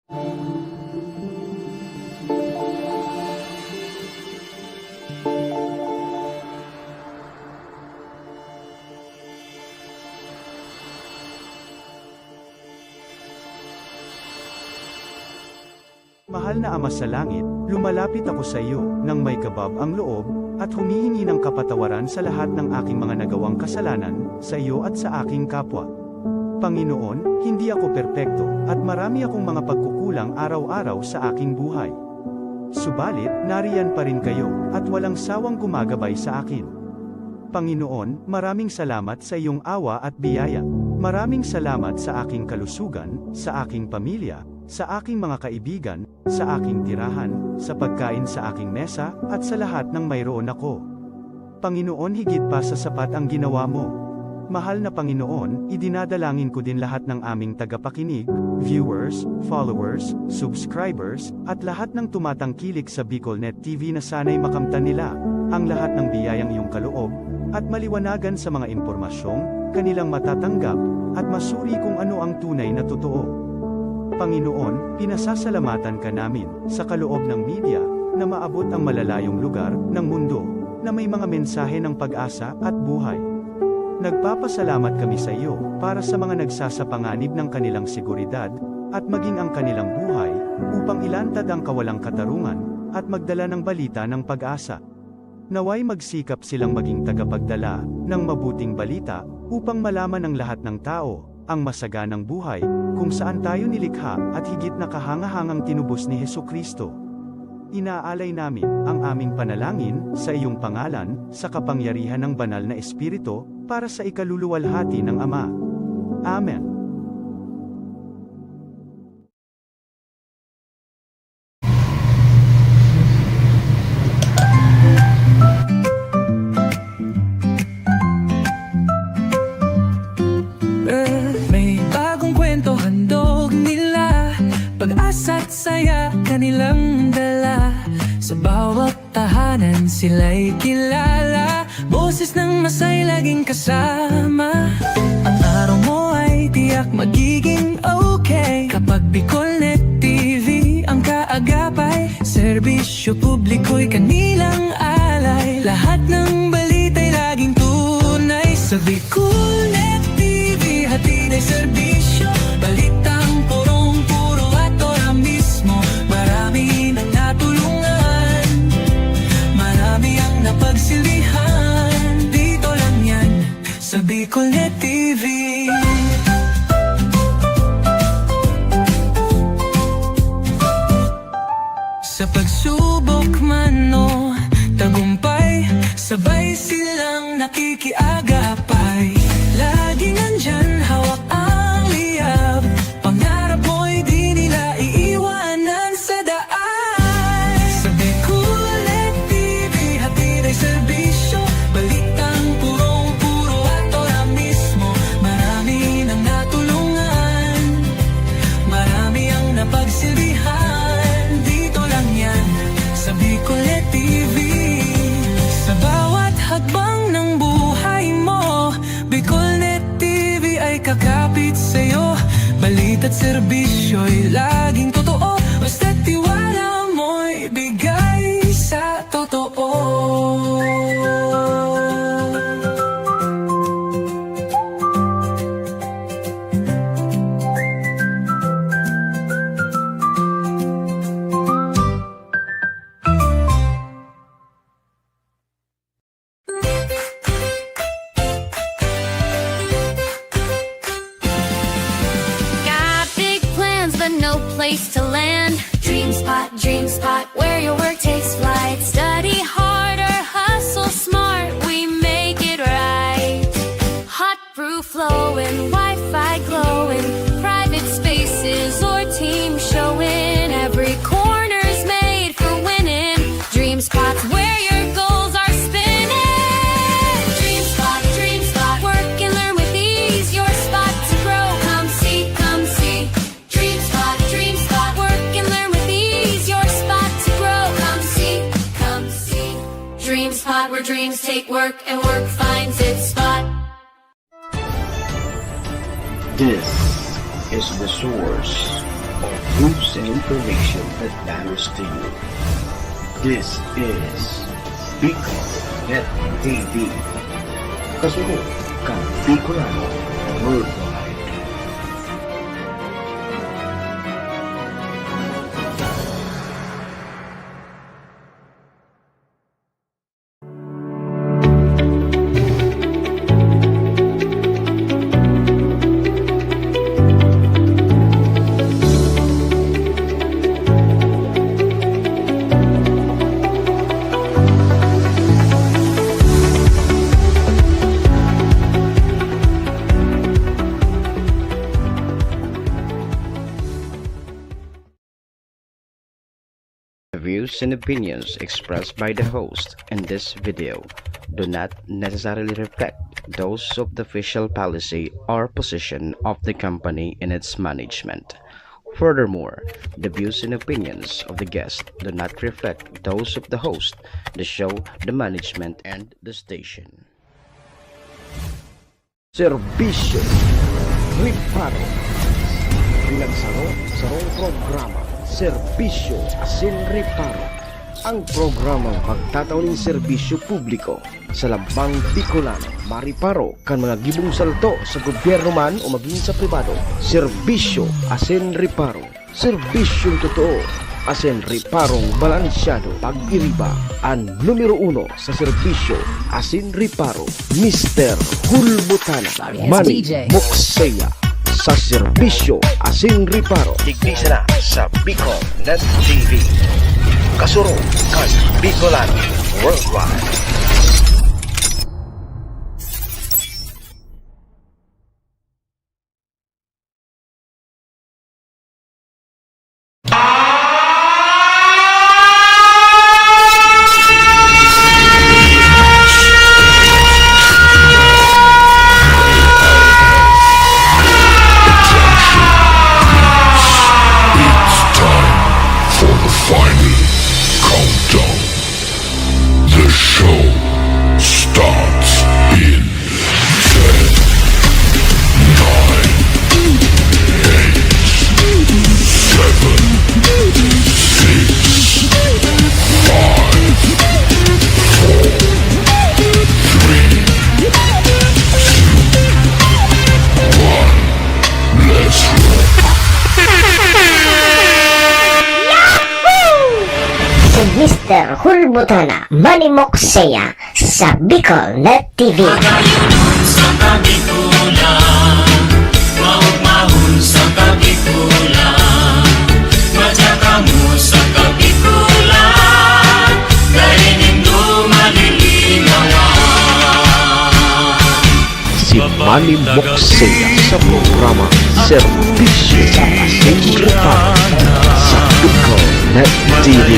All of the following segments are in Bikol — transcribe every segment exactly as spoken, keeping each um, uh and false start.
Mahal na Ama sa Langit, lumalapit ako sa iyo nang may kabab ang loob, at humihingi ng kapatawaran sa lahat ng aking mga nagawang kasalanan, sa iyo at sa aking kapwa. Panginoon, hindi ako perpekto, at marami akong mga pagkukulang araw-araw sa aking buhay. Subalit, nariyan pa rin kayo, at walang sawang gumagabay sa akin. Panginoon, maraming salamat sa iyong awa at biyaya. Maraming salamat sa aking kalusugan, sa aking pamilya, sa aking mga kaibigan, sa aking tirahan, sa pagkain sa aking mesa, at sa lahat ng mayroon ako. Panginoon, higit pa sa sapat ang ginawa mo. Mahal na Panginoon, idinadalangin ko din lahat ng aming tagapakinig, viewers, followers, subscribers, at lahat ng tumatangkilik sa BicolNet T V na sana'y makamtan nila ang lahat ng biyayang iyong kaloob at maliwanagan sa mga impormasyong kanilang matatanggap at masuri kung ano ang tunay na totoo. Panginoon, pinasasalamatan ka namin sa kaloob ng media na maabot ang malalayong lugar ng mundo na may mga mensahe ng pag-asa at buhay. Nagpapasalamat kami sa iyo para sa mga nagsasapanganib ng kanilang seguridad at maging ang kanilang buhay upang ilantad ang kawalang katarungan at magdala ng balita ng pag-asa. Naway magsikap silang maging tagapagdala ng mabuting balita upang malaman ng lahat ng tao ang masaganang buhay kung saan tayo nilikha at higit na kahangahangang tinubos ni Jesu-Cristo. Inaalay namin ang aming panalangin sa iyong pangalan, sa kapangyarihan ng Banal na Espiritu, para sa ikaluluwalhati ng Ama. Amen. May bagong kwento handog nila, pag-asa at saya kanilang dala. Sa bawat tahanan sila'y kilala, boses ng masay laging kasama. Ang araw mo ay tiyak magiging okay kapag BicolNet T V ang kaagapay. Serbisyo publiko'y kanilang alay, lahat ng balita'y laging tunay. Sa BicolNet T V, hatid ay serbisyo, balitang purong-puro at ora mismo. Marami nang natulungan, marami ang napagsilbihan. Dito lang yan, sa BicolNet T V. Sa pagsubok man o tagumpay, sabay silang nakikiagapay. Laging nandyan, hawak ang liyab, pangarap mo'y di nila iiwanan sa daan. Sa BicolNet T V, hatid ay serbisyo, balitang purong-puro at ora mismo. Marami nang natulungan, marami ang napagsilbihan. Dito lang yan, sa BicolNet T V. Sa bawat hakbang ng buhay mo, BicolNet T V ay kakapit sa'yo. Balita't serbisyo'y laging totoo, basta't tiwala mo'y bigay sa totoo. Got big plans, but no place to land. DreamSpot, DreamSpot, where your work takes flight. Study hard or hustle smart, we make it right. Hot brew flowing, Wi-Fi glowing, private spaces or team showing. Every corner's made for winning. DreamSpot's where your goals are spinning. DreamSpot, DreamSpot, work and learn with ease. Your spot to grow. Come see, come see. DreamSpot, DreamSpot, work and learn with ease. Your spot to grow. Come see, come see. DreamSpot, where dreams take work and work finds its spot. This is the source of News and information that matters to you. This is Bicol Net T V. Kasunod kan Bicolano Worldwide. The views and opinions expressed by the host in this video do not necessarily reflect those of the official policy or position of the company and its management. Furthermore, the views and opinions of the guest do not reflect those of the host, the show, the management, and the station. Serbisyo, reparo. Bilang saro, sarong programa, serbisyo asin reparo. Ang programang magtatao nin serbisyo publiko sa lambang Bicolano, mareparo kan mga gibong salto sa gobyerno man o magin sa pribado. Serbisyo asin reparo. Serbisyong totoo asin reparong balansyado. Pag-iriba an numero uno sa serbisyo asin reparo, Mister Hulbutana, Manny Mokseya, sa serbisyo asin reparo. Digdi sana sa Bicol Net T V. Kasurog kan Bicolano Worldwide. It's time for the final countdown. The show starts in ten, nine, eight, seven, six, five, four, three, two, one. Let's rock! Si Mister Hulbutana, Manny Mokseya, sa Bicol Net T V. Magayunon sa Kabikulan, maugmahon sa Kabikulan, madya kamo sa Kabikulan, dai nindo malilingawan. Si Manny Mokseya sa programa Serbisyo asin Reparo sa Bicol Net T V.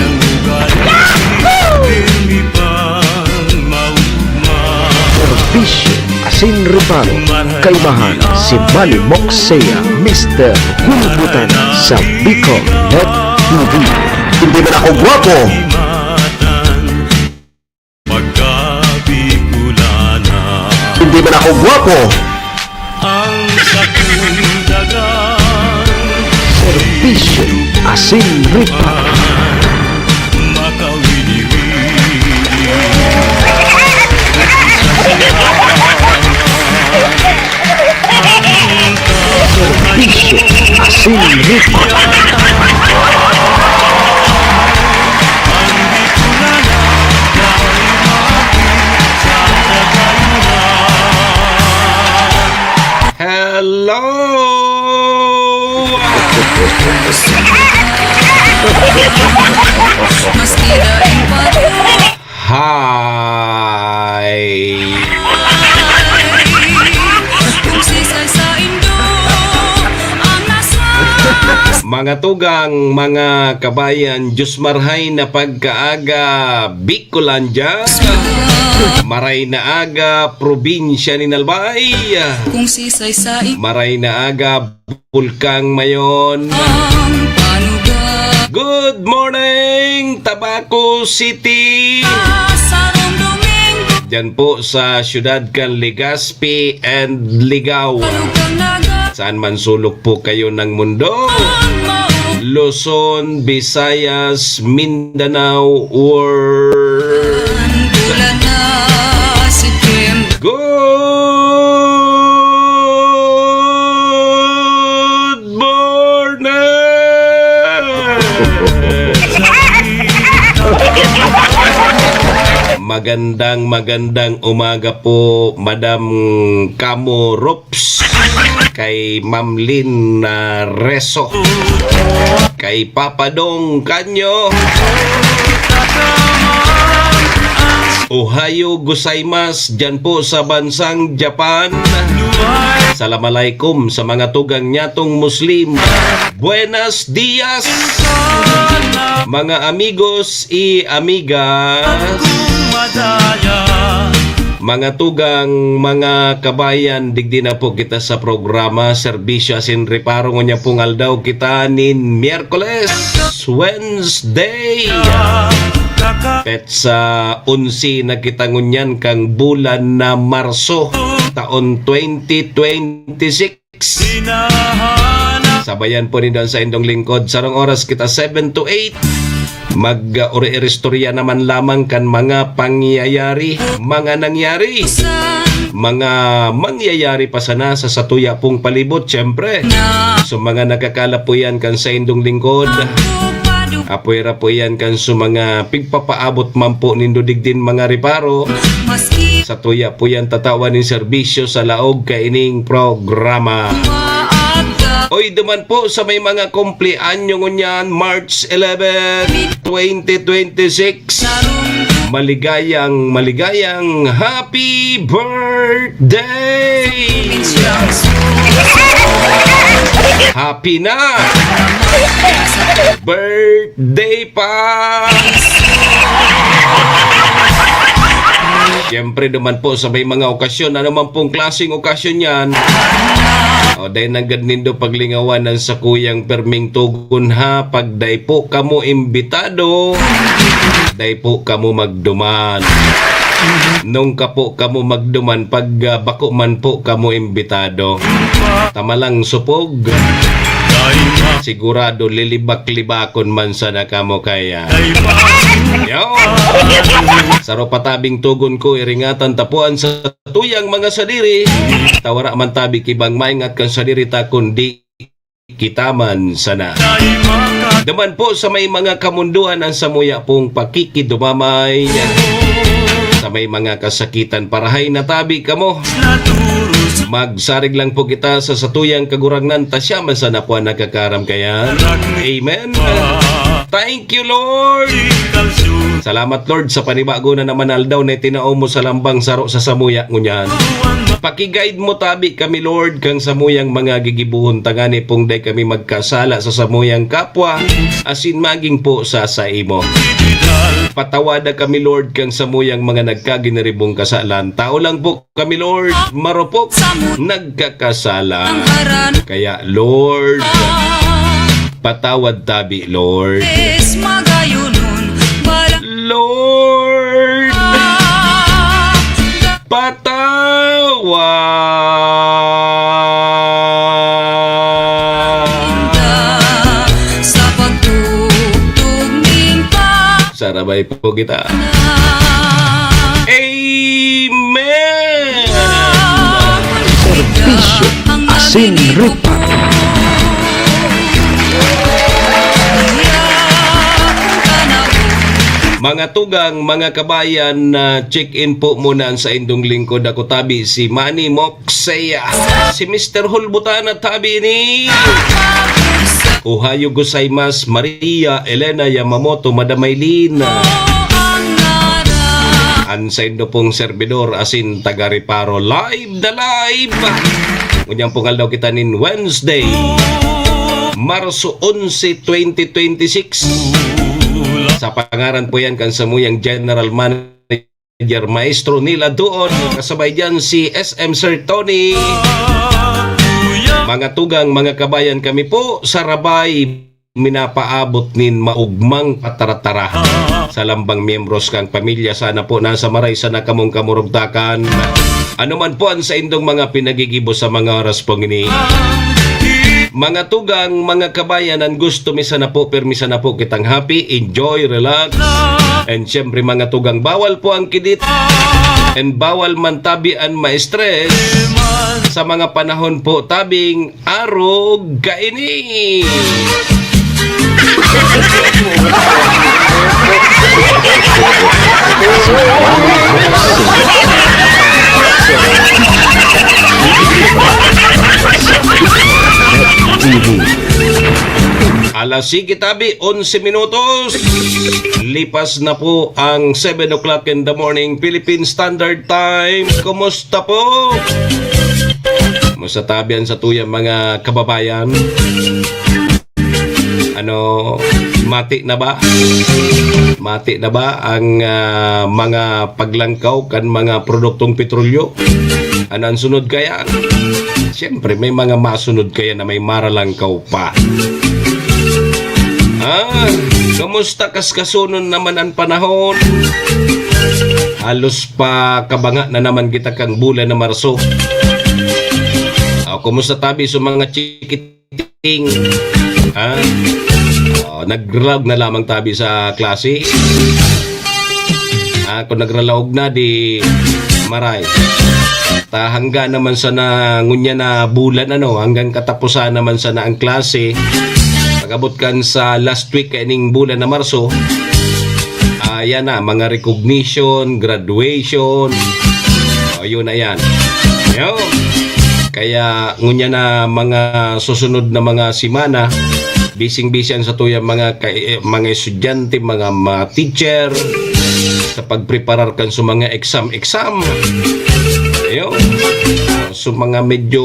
Serbisyo asin Reparo, kaimahan si Manny Mokseya, Mister Hulbutana sa Bicol Net T V. Hindi man ako gwapo. Pagka Bicolana. Hindi man ako gwapo. Ang sakong dagang serbisyo asin reparo. Makawiniwini. Serbisyo asin reparo. Hello! Hi! Mga tugang, mga kabayan, Diyos marhay na pagkaaga, Bicolandia. Maray na aga, probinsya nin Albay. Maray na aga, Bulkang Mayon. Good morning, Tabaco City. Diyan po sa siyudad kan Legazpi and Ligao. Saan man sulok po kayo ng mundo. Luzon, Visayas, Mindanao, world. Good morning! Magandang, magandang umaga po, Madam Kamo Rops, kay Ma'am Lynn, ah, Reso, kay Papa Dong Canyo. Ohayo gozaimasu dyan po sa bansang Japan. Salam alaikum sa mga tugang nyatong Muslim. Buenos dias, mga amigos y amigas. Mga tugang, mga kabayan, digdi na po kita sa programa, Serbisyo Asin Reparo. Ngunyan pong aldaw kita nin Miyerkules, Wednesday. Petsa onse na kita ngunyan kang bulan na Marso, taon twenty twenty-six. Sabayan po nindo an saindong lingkod. Sarong oras kita, seven to eight. Mag, uh, uri-iristorya naman lamang kan mga pangyayari, mga nangyari, mga mangyayari pa sana sa satuya pong palibot, siyempre. So, mga nagkakalapuyan kan saindong lingkod, apwera po yan kan su mga pigpapaabot man po nindo digdin mga reparo. Satuya po yan tatawan nin serbisyo sa laog kaining programa. Oy, duman po sa may mga kumpleanyo ngunyan, March eleven, twenty twenty-six. Maligayang, maligayang happy birthday! Happy na! Birthday pa! Siyempre naman po sa may mga okasyon, ano man pong klaseng okasyon yan, o, dai nanggad nindo paglingawan an sakuyang perming tugon, ha. Pag dai po kamo imbitado, dai po kamo magduman. Nung ka po kamo magduman, pag, ah, bako man po kamo imbitado, tamalang supog, sigurado lilibak-libakon man sana kamo kaya. Yo! Saro pa tabing tugon ko, iringatan ta po an satuyang mga sadiri. Ta wara man tabi ki bang maingat kan sadiri ta, kundi kita man sana. Duman po sa may mga kamundohan an samuya pong pakikidumamay. Sa may mga kasakitan, parahay na tabi kamo. Magsarig lang po kita sa satuyang Kagurangnan, ta siya man sana po an nakakaaram kayan. Amen. Thank you, Lord. Salamat, Lord, sa panibago na naman aldaw na itinao mo sa lambang saro sa samuya ngunyan. Paki-guide mo tabi kami, Lord, kang samuyang mga gigibohon, tangani pong dai kami magkasala sa samuyang kapwa, asin magin po sa saimo. Patawada kami, Lord, kang samuyang mga nagkaginiribong kasalan. Tao lang po kami, Lord, marupok, nagkakasala. Kaya, Lord, patawad tabi, Lord. Lord, patawad. Sarabay po kita. Amen! Serbisyo Asin Reparo. Mga tugang, mga kabayan, na check-in po muna an saindong lingkod. Ako tabi si Manny Moxeya, si Mister Hulbutana tabi ni Ohayo gozaimasu, Maria Elena Yamamoto, Madam Maylin. An saindo pong servidor asin taga-Reparo, live na live. Ngunyan pong aldaw kita nin Wednesday, Marso onse, twenty twenty-six. Sa pangaran po yan kan samuyang General Manager, Maestro Nila Doon, kasabay dyan si S M Sir Tony. Mga tugang, mga kabayan, kami po sa Rabay, minapaabot nin maugmang pataratara sa lambang miyembros kang pamilya. Sana po nasa maray sana kamong kamurugtakan. Ano man po an saindong mga pinagigibo sa mga oras pong ini, Mga tugang, mga kabayan, ang gusto mi sana po, pirmi sana po kitang happy, enjoy, relax. And syempre, mga tugang, bawal po ang kidit. And bawal man tabi an ma-stress sa mga panahon po tabing arog kaini. Alas sige tabi, onse minutos. Lipas na po ang seven o'clock in the morning, Philippine Standard Time. Kumusta po? Kumusta tabi an satuyang mga kababayan? Ano, mati na ba? Mati na ba ang, ah, mga paglangkaw kan mga produktong petrolyo? Ano ang sunod kaya? Siyempre, may mga masunod kaya na may maralangkaw pa. Ah, kumusta kaskasunon naman ang panahon? Halos pa kabanga na naman kita kang bulan na Marso. Ah, kumusta tabi sa mga chikiting? Ha? Oh, nagralaog na lamang tabi sa klase? Ah, kung nagralaog na, di maray. Ta hangga naman sana ngunyan na bulan, ano, hanggang katapusan naman sana ang klase. Pag-abot kan sa last week kaining bulan na Marso, ah, yan na, mga recognition, graduation. O, yun na yan. Yun. Kaya, ngunyan na mga susunod na mga semana, bising-bisi an satuyang mga ka-, eh, mga estudyante, mga, mga teacher, sa pagpreparar kan sa mga exam-exam. Ayun. So, mga medyo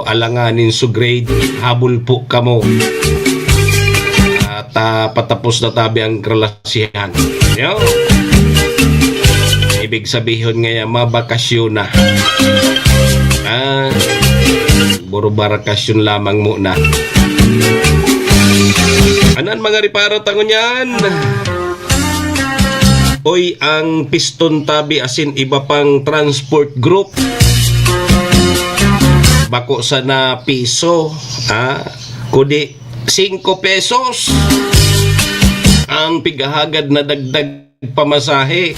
alanganin so grade, habol po kamo. At, ah, patapos na tabi ang klasihan. Ayun. Ibig sabihon ngaya, mabakasyon na. Ah, Puro barakasyon lamang muna. Anan mga reparo ta ngunyan? Oy, ang piston tabi asin iba pang transport group, bako sana piso, ha? Kudi singko pesos ang pighahagad na dagdag pamasahe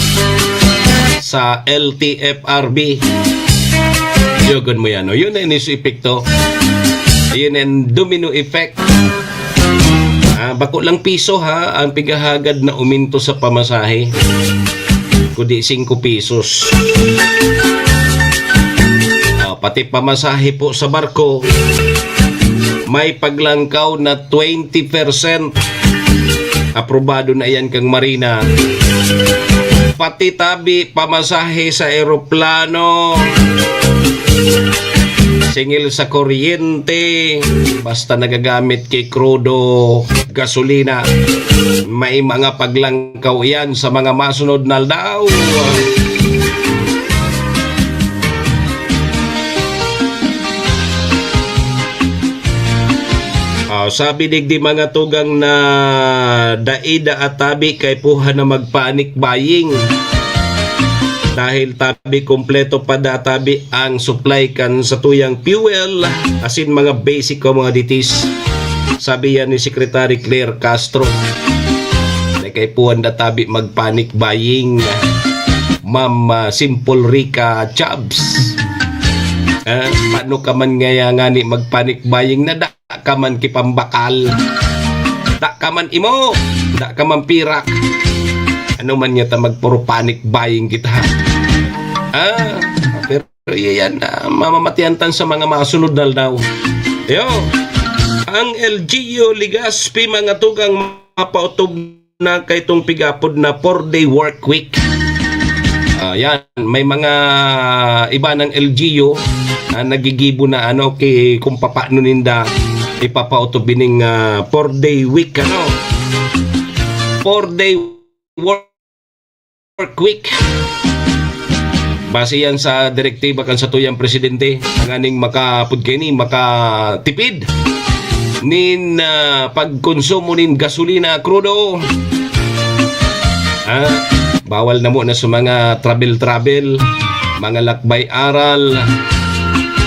sa L T F R B. Yogon mo yan, no? Yun na yun yung epekto. Ayun ang domino effect. Ah, bako lang piso, ha, ang pighahagad na uminto sa pamasahe. Kundi singko pesos. Ah, pati pamasahe po sa barko, may paglangkaw na twenty percent. Aprobado na iyan kang Marina. Pati tabi, pamasahe sa eroplano, singil sa kuryente, basta nagagamit ki krudo, gasolina, may mga paglangkaw iyan sa mga masunod na aldaw. Ah, sabi digdi mga tugang na dai daa tabi kaipuhan na mag-panic buying. Dahil tabi kompleto pa daa tabi ang supply kan satuyang fuel asin mga basic commodities. Sabi yan ni Secretary Claire Castro. Dai kaipuhan daa tabi mag-panic buying. Ma'am, ah, Simple Rica Chubs. Ah, paano ka man ngaya ngani mag-panic buying na da ka man ki pambakal? Da ka man imo, da ka man pirak. Ano man ngata magpuro panic buying kita? Ah, pero iyan na, mamamatian tan sa mga masunod na aldaw. Yo, ang L G U Legazpi, mga tugang, mapautob na kaitong pigapod na four-day work week. Ah, yan, may mga iba ng L G U na nagigibo na ano, ki-, kung papaano ninda ipapautob ining, ah, four-day week, ano? Four-day work, work week. Base yan sa direktiba kan satuyang presidente, tanganing makapod kaini, makatipid nin, ah, pagkonsumo nin gasolina, krudo. Ah, bawal na muna sa mga travel-travel, mga lakbay aral,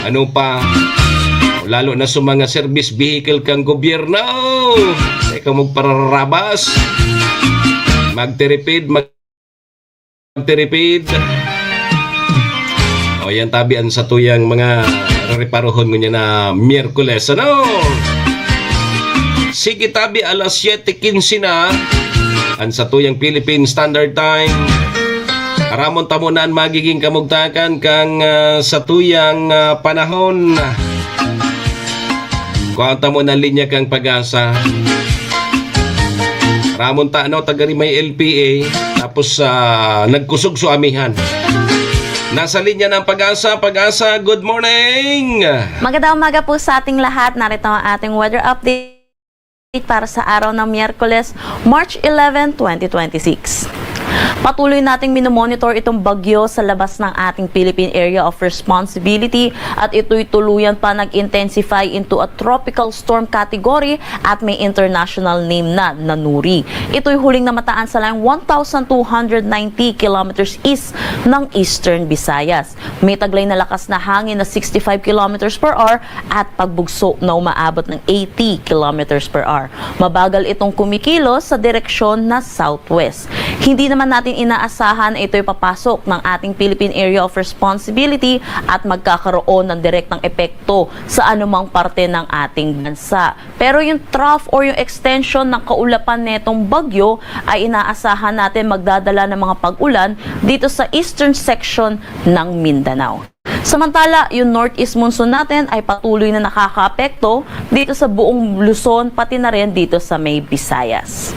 ano pa, Lalo na sa mga service vehicle kang gobyerno. Ikaw magpararabas. Magtiripid, magtiripid. O yan, tabi an satuyang mga reparohon ngunyan na Miyerkules, ano? Sige, tabi, alas siyete quince na, an satuyang Philippine Standard Time. Aramon ta muna an magiging kamugtakan kan, ah, satuyang, ah, panahon. Kuha ta muna an linya kan Pag-asa. Ramon ta, ano, taga ri may L P A, tapos, ah, nagkusog sa amihan. Nasa linya ng Pag-asa. Pag-asa, good morning! Magandang umaga po sa ating lahat. Narito ang ating weather update para sa araw ng Miyerkules, March eleven, twenty twenty-six. Patuloy nating minomonitor itong bagyo sa labas ng ating Philippine Area of Responsibility at ito'y tuluyan pa nag-intensify into a tropical storm category at may international name na, na Nuri. Ito'y huling namataan sa layong one thousand two hundred ninety kilometers east ng Eastern Visayas. May taglay na lakas na hangin na sixty-five kilometers per hour at pagbugso na umaabot ng eighty kilometers per hour. Mabagal itong kumikilos sa direksyon na southwest. Hindi naman natin inaasahan na ito'y papasok ng ating Philippine Area of Responsibility at magkakaroon ng direktang epekto sa anumang parte ng ating bansa. Pero yung trough or yung extension ng kaulapan netong bagyo ay inaasahan natin magdadala ng mga pag-ulan dito sa eastern section ng Mindanao. Samantala, yung northeast monsoon natin ay patuloy na nakakaapekto dito sa buong Luzon, pati na rin dito sa may Visayas.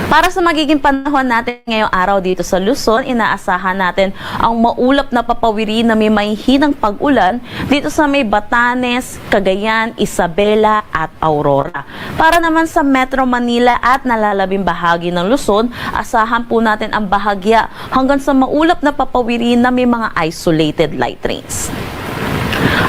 Para sa magiging panahon natin ngayong araw dito sa Luzon, inaasahan natin ang maulap na papawiri na may mahihinang pag-ulan dito sa may Batanes, Cagayan, Isabela at Aurora. Para naman sa Metro Manila at nalalabing bahagi ng Luzon, asahan po natin ang bahagya hanggang sa maulap na papawiri na may mga isolated light rains.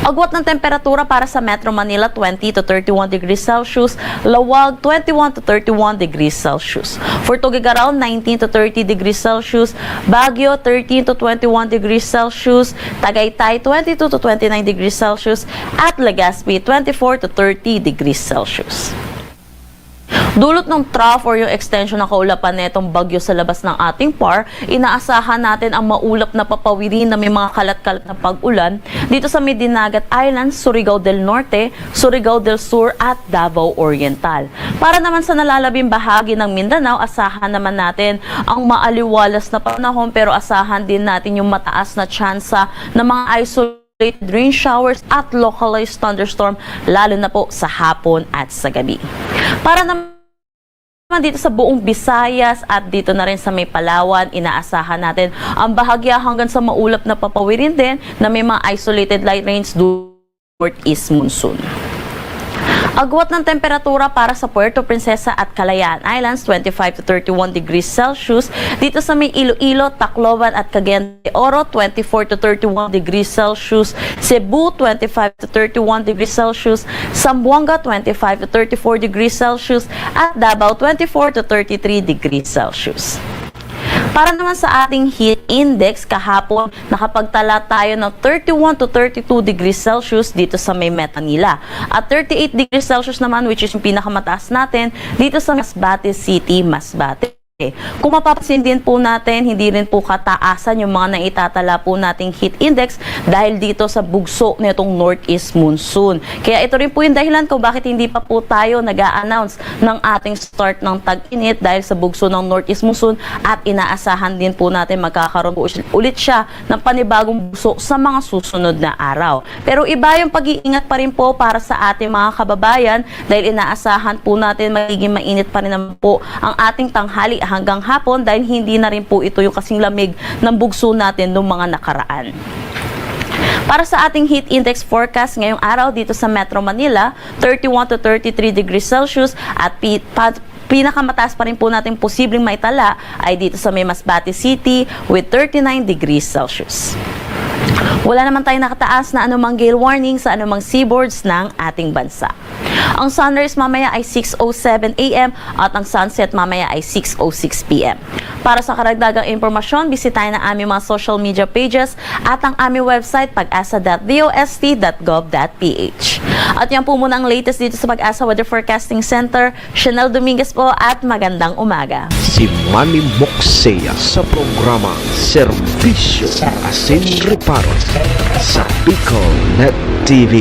Agwat ng temperatura para sa Metro Manila, twenty to thirty-one degrees Celsius, Laoag, twenty-one to thirty-one degrees Celsius. For Tuguegarao, nineteen to thirty degrees Celsius, Baguio, thirteen to twenty-one degrees Celsius, Tagaytay, twenty-two to twenty-nine degrees Celsius, at Legazpi, twenty-four to thirty degrees Celsius. Dulot ng trough or yung extension ng kaulapan netong bagyo sa labas ng ating par, inaasahan natin ang maulap na papawiri na may mga kalat-kalat na pag-ulan dito sa may Dinagat Islands, Surigao del Norte, Surigao del Sur at Davao Oriental. Para naman sa nalalabing bahagi ng Mindanao, asahan naman natin ang maaliwalas na panahon, pero asahan din natin yung mataas na tsansa ng mga isolated rain showers at localized thunderstorm, lalo na po sa hapon at sa gabi. Para naman dito sa buong Visayas at dito na rin sa may Palawan, inaasahan natin ang bahagya hanggang sa maulap na papawirin din na may mga isolated light rains du-, northeast monsoon. Agwat ng temperatura para sa Puerto Princesa at Kalayaan Islands, twenty-five to thirty-one degrees Celsius. Dito sa may Iloilo, Tacloban at Cagayan de Oro, twenty-four to thirty-one degrees Celsius. Cebu, twenty-five to thirty-one degrees Celsius. Zamboanga, twenty-five to thirty-four degrees Celsius. At Davao, twenty-four to thirty-three degrees Celsius. Para naman sa ating heat index, kahapon, nakapagtala tayo ng thirty-one to thirty-two degrees Celsius dito sa may Metro Manila. At thirty-eight degrees Celsius naman, which is yung pinakamataas natin, dito sa Masbate City, Masbate. Kung mapapansin din po natin, hindi rin po kataasan yung mga naitatala po nating heat index dahil dito sa bugso nitong northeast monsoon. Kaya ito rin po yung dahilan kung bakit hindi pa po tayo nag-a-announce ng ating start ng tag-init dahil sa bugso ng northeast monsoon at inaasahan din po natin magkakaroon po ulit siya ng panibagong bugso sa mga susunod na araw. Pero iba yung pag-iingat pa rin po para sa ating mga kababayan dahil inaasahan po natin magiging mainit pa rin naman po ang ating tanghali hanggang hapon dahil hindi na rin po ito yung kasing lamig ng bugso natin noong mga nakaraan. Para sa ating heat index forecast ngayong araw dito sa Metro Manila, thirty-one to thirty-three degrees Celsius at pi-, pa-, pinakamataas pa rin po natin posibleng maitala ay dito sa may Masbate City with thirty-nine degrees Celsius. Wala naman tayong nakataas na anumang gale warning sa anumang seaboards ng ating bansa. Ang sunrise mamaya ay six oh seven a m at ang sunset mamaya ay six oh six p m. Para sa karagdagang impormasyon, bisitahin ang aming mga social media pages at ang aming website, pag asa dot d o s t dot gov dot p h. At yan po muna ang latest dito sa Pag-asa Weather Forecasting Center. Chanel Dominguez po at magandang umaga. Si Manny Moxea sa programa Serbisyo Asin Reparo sa Bicol Net T V.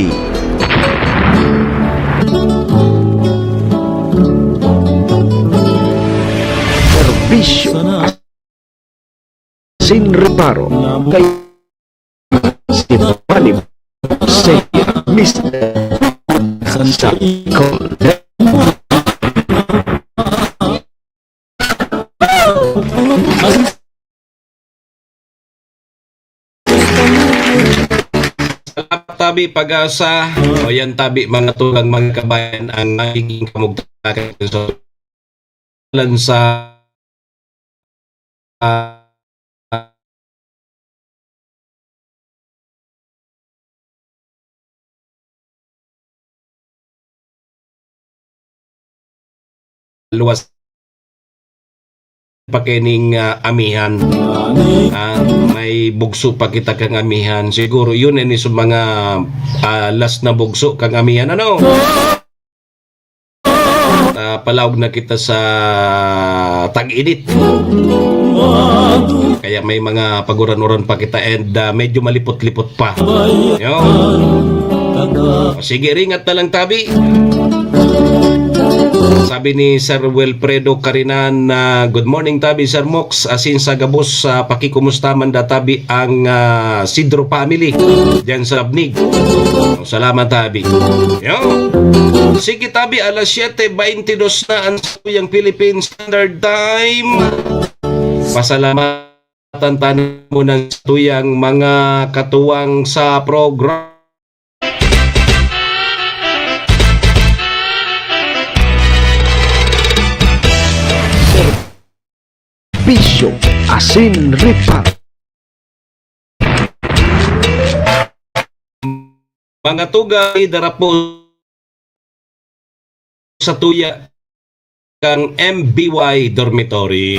Serbisyo Asin Reparo kay si Manny Moxea, Mister Sa Bicol Net. Salamat, tabi, Pag-asa. O yan, tabi, mga tugang, mga kabayan, ang magiging kamugtakan sa, sa ah, luwas pa kining, ah, amihan. Ah, may bugso pa kita kang amihan. Siguro yun, ini sa mga, ah, last na bugso kang amihan. Ano? Ah, palaog na kita sa tag-init. Kaya may mga paguran-uran pa kita and, ah, medyo malipot-lipot pa. Yun. O, sige, ringat na lang, tabi. Sabi ni Sir Wilfredo Carinan na, "Good morning, tabi, Sir Mox. Asin sa gabos, ah, pakikumusta man da, tabi, ang, ah, Sidro family diyan sa Labnig." O, salamat, tabi. Yun. Sige, tabi, alas siyete beintidos na ang satuyang Philippine Standard Time. Pasalamatan tayo muna sa tuyang mga katuwang sa program. Serbisyo Asin Reparo. Mga tugang, dara po sa tuya kang M B Y Dormitory.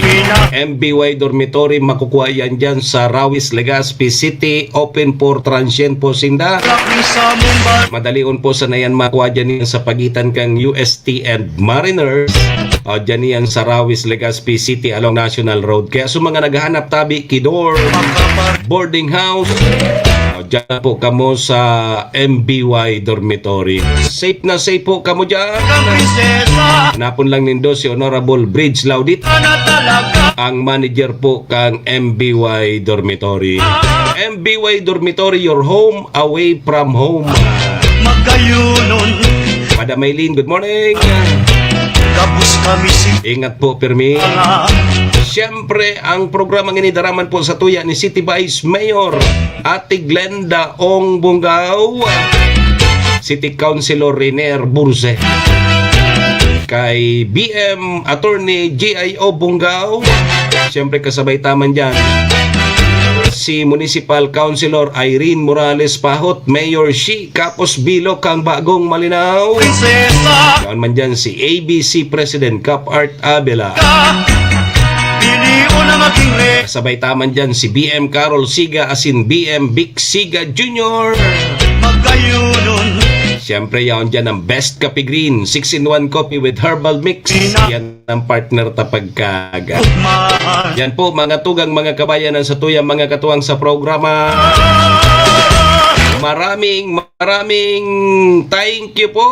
M B Y Dormitory, makukuha yan dyan sa Rawis, Legazpi City. Open for transient po sinda. Madalion po sana yan makuha dyan yan sa pagitan kang U S T and Mariners. O, dyan yan sa Rawis, Legazpi City along National Road. Kaya sa mga naghahanap tabi, kidor, boarding house, o, dyan na po kamo sa M B Y Dormitory. Safe na safe po kamo dyan. Hanapon lang nindo si Honorable Bridge Laudit, ang manager po kang M B Y Dormitory. M B Y Dormitory, your home away from home. Magkayunon. Madam Maylin, good morning. Gabos kami si Ingat po, pirmi. Siyempre, ang programang ini dara man po sa tuya ni City Vice Mayor Ate Glenda Ong Bungao, City Councilor Renier Burse, kay B M Attorney G I O Bungao. Siyempre, kasabay ta man dyan si Municipal Councilor Irene Morales Pahot, Mayor Shi Kapos Bilok, ang bagong Malinao. Prinsesa. Yan man dyan si A B C President Cap Art Abela. Pilion na maging rey. Kasabay ta man dyan si B M Carol Siga asin B M Vic Siga Junior. Magkayunon. Siyempre, yaon dyan ang Best Coffee Green, six-in-one coffee with herbal mix. Yan ang partner ta pagkaga. Yan po, mga tugang, mga kabayan, ang satuyang mga katuwang sa programa. Maraming, maraming thank you po.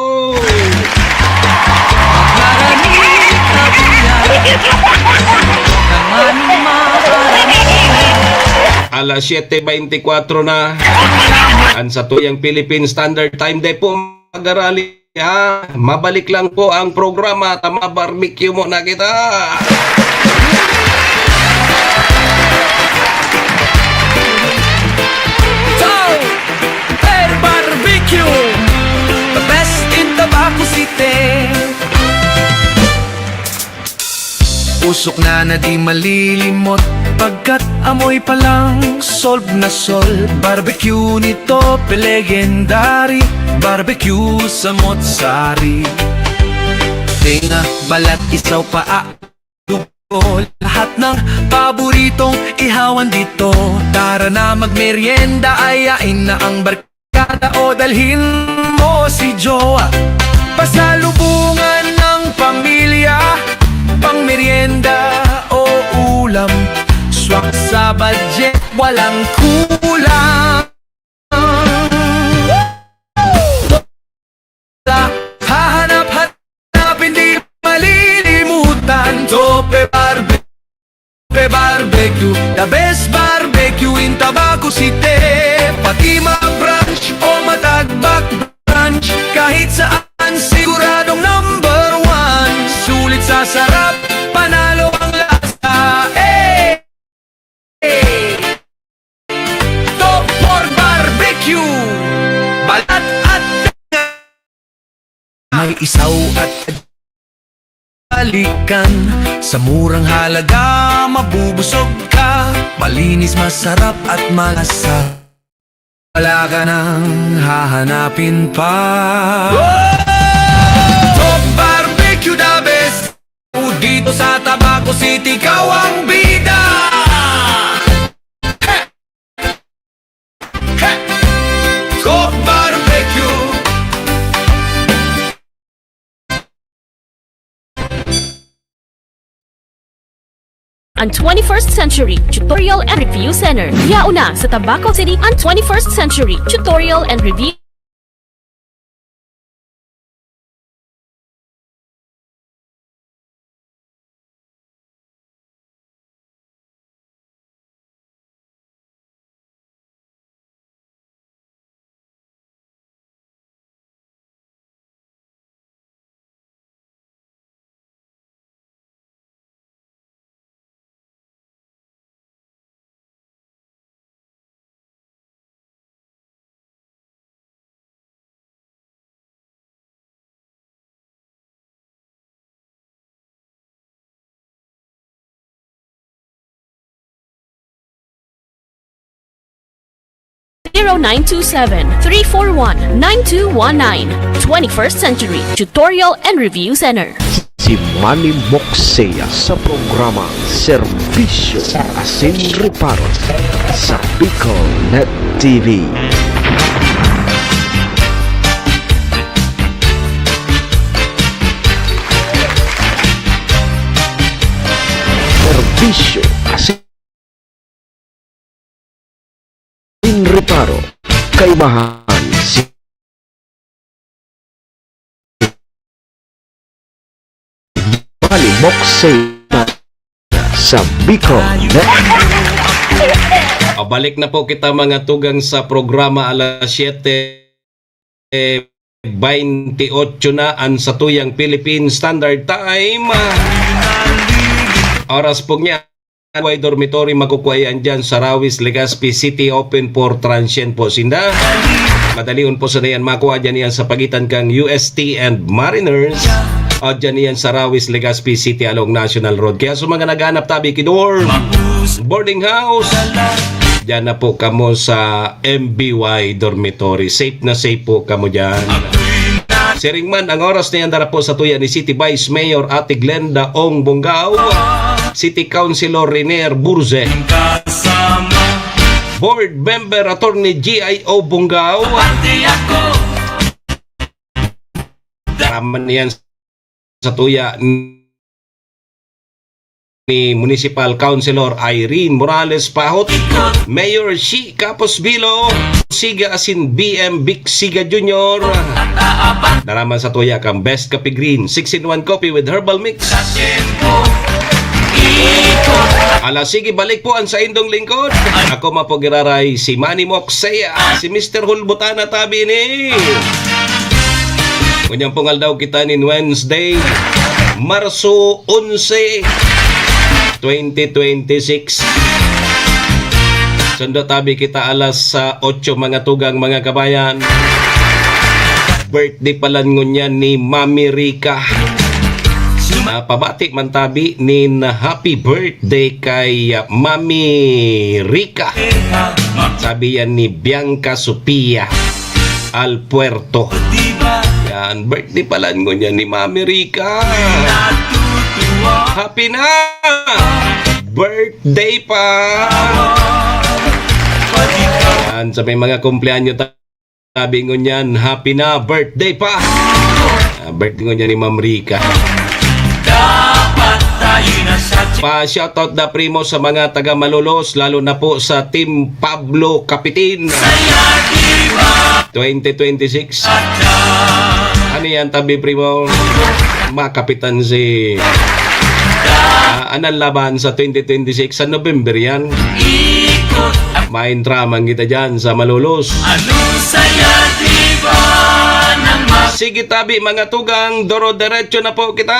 Alas siyete beintikwatro na. Ang satuyang Philippine Standard Time, dai po mag-arali, ha? Mabalik lang po ang programa, Tama Barbecue mo na kita. Chow! Air Barbecue, the best in Tabaco City. usok na na di malilimot. Pagkat amoy pa lang solve na solve. Barbecue nito, pe legendary. Barbecue sa Motsari. Tenga, balat, isaw, paa, dugo. Lahat ng paboritong ihawan dito. Tara na magmerienda, ayain na ang barkada o dalhin mo si jowa. Pasalubungan ng pamilya, pang merienda o ulam. Swak sa budget, walang kulang. Hahanap-hanap, hindi malilimutan. Tope Barbe-, Tope Barbecue, the best barbecue in Tabaco City. Pati ma-brunch o matagbak brunch, kahit saan siguradong number one. Sulit sa sarap, panalo ang lasa. Eh! Top four Barbecue! Balat at tenga. May isaw at balikan. Sa murang halaga, mabubusog ka. Malinis, masarap at malasa. Wala ka nang hahanapin pa. Top Barbecue, the best. Dito sa Tabaco City, ikaw ang bida. He! He! Top Barbecue. Ang twenty-first Century Tutorial and Review Center. Yaon na sa Tabaco City ang twenty-first Century Tutorial and Review. Zero nine two seven, three four one, nine two one nine. Twenty-first Century Tutorial and Review Center. Si Manny Moksea sa programa Serbisyo Asin Reparo sa Bicol Net T V. Serbisyo Asin Reparo, kaimahan si Manny Moksea sa Bicol Net. Pabalik na po kita, mga tugang, sa programa. Alas siyete baynte otso na an satuyang Philippine Standard Time. Oras po niya, Way Dormitory, makukua iyan dyan sa Rawis, Legazpi City, open for transient po sinda. Madalion po sana yan makua dyan iyan sa pagitan kang U S T and Mariners. O dyan iyan sa Rawis, Legazpi City, along National Road. Kaya sa mga naghahanap tabi ki dorm, boarding house, dyan na po kamo sa M B Y Dormitory. Safe na safe po kamo dyan. Siring man, ang oras na yan dara po sa tuya ni City Vice Mayor Ate Glenda Ong Bongao, City Councilor Renier Burze, Board Member Attorney G I O Bongao. Raman yan sa tuya ni Municipal Councilor Irene Morales Pahot, Mayor Shi Capos Bilo, Siga asin B M Vic Siga Junior. Daraman sa tuya kang Best Coffee Green, six-in-one coffee with herbal mix. Ala, sige, balik po ang saindong lingkod. Ako man po giraray, si Manny Moksea, si Mister Hulbutana tabi ni. Ngunyan pong aldaw kita nin Wednesday, Marso onse, twenty twenty-six. Sundo tabi kita alas, ah, otso, mga tugang, mga kabayan. Birthday pala ngunyan ni Mami Rica. Ah, pabati man tabi nin happy birthday kay, ah, Mami Rica. Sabi yan ni Bianca Sofia Alpuerto. Yan, birthday pala ngunyan ni Mami Rica. Happy na! Birthday pa! Yan, sa may mga kumpleanyo tabi ngunyan, happy na birthday pa! Ah, birthday ngunyan ni Ma'am Rica. Pa-shoutout da primo sa mga taga Malolos, lalo na po sa Team Pablo Capitin. Twenty twenty-six. Ano yan, tabi primo? Makapitan si, ah, anong laban sa twenty twenty-six? Sa November yan. Main tramang kita dyan sa Malolos. Ano saya, di ba, nang ma- Sige tabi, mga tugang, doro-derecho na po kita.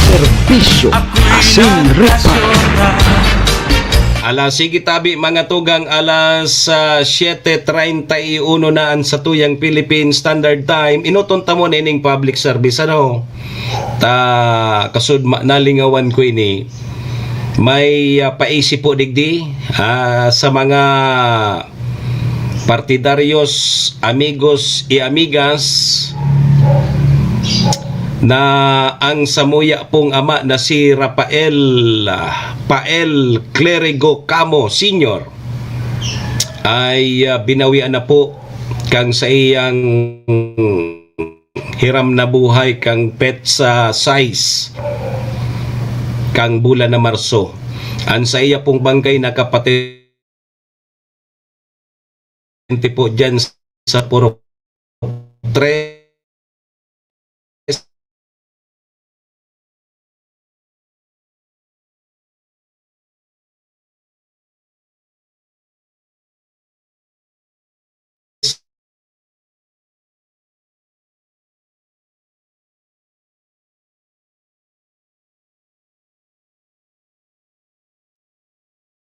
Serbisyo asin reparo. Ala, sige tabi, mga tugang, alas, ah, siete treinta y uno na an satuyang Philippine Standard Time. Enoton ta mo na ining public service, ano? Ta, kasud ma-, nalingawan ko ini. May, ah, paisip po digdi, ah, sa mga partidaryos, amigos y amigas na ang samuya pong ama na si Rafael, ah, Pael Clerigo Camo Senior ay, ah, binawian na po kan saiyang hiram na buhay kan petsa sais kan bulan na Marso. An saiya pong bangkay nakapatente po dyan sa Purok tres.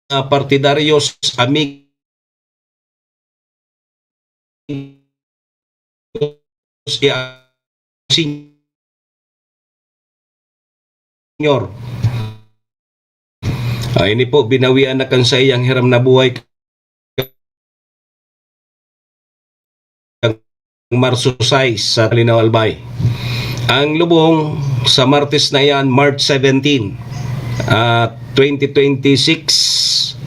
Ah, partidaryos, amigos, ya, Senior. Ah, ini po, binawian na kan saiyang hiram na buhay kan Marso sais sa Malinaw, Albay. Ang lubong sa Martes na yan, March seventeen, ah, twenty twenty-six,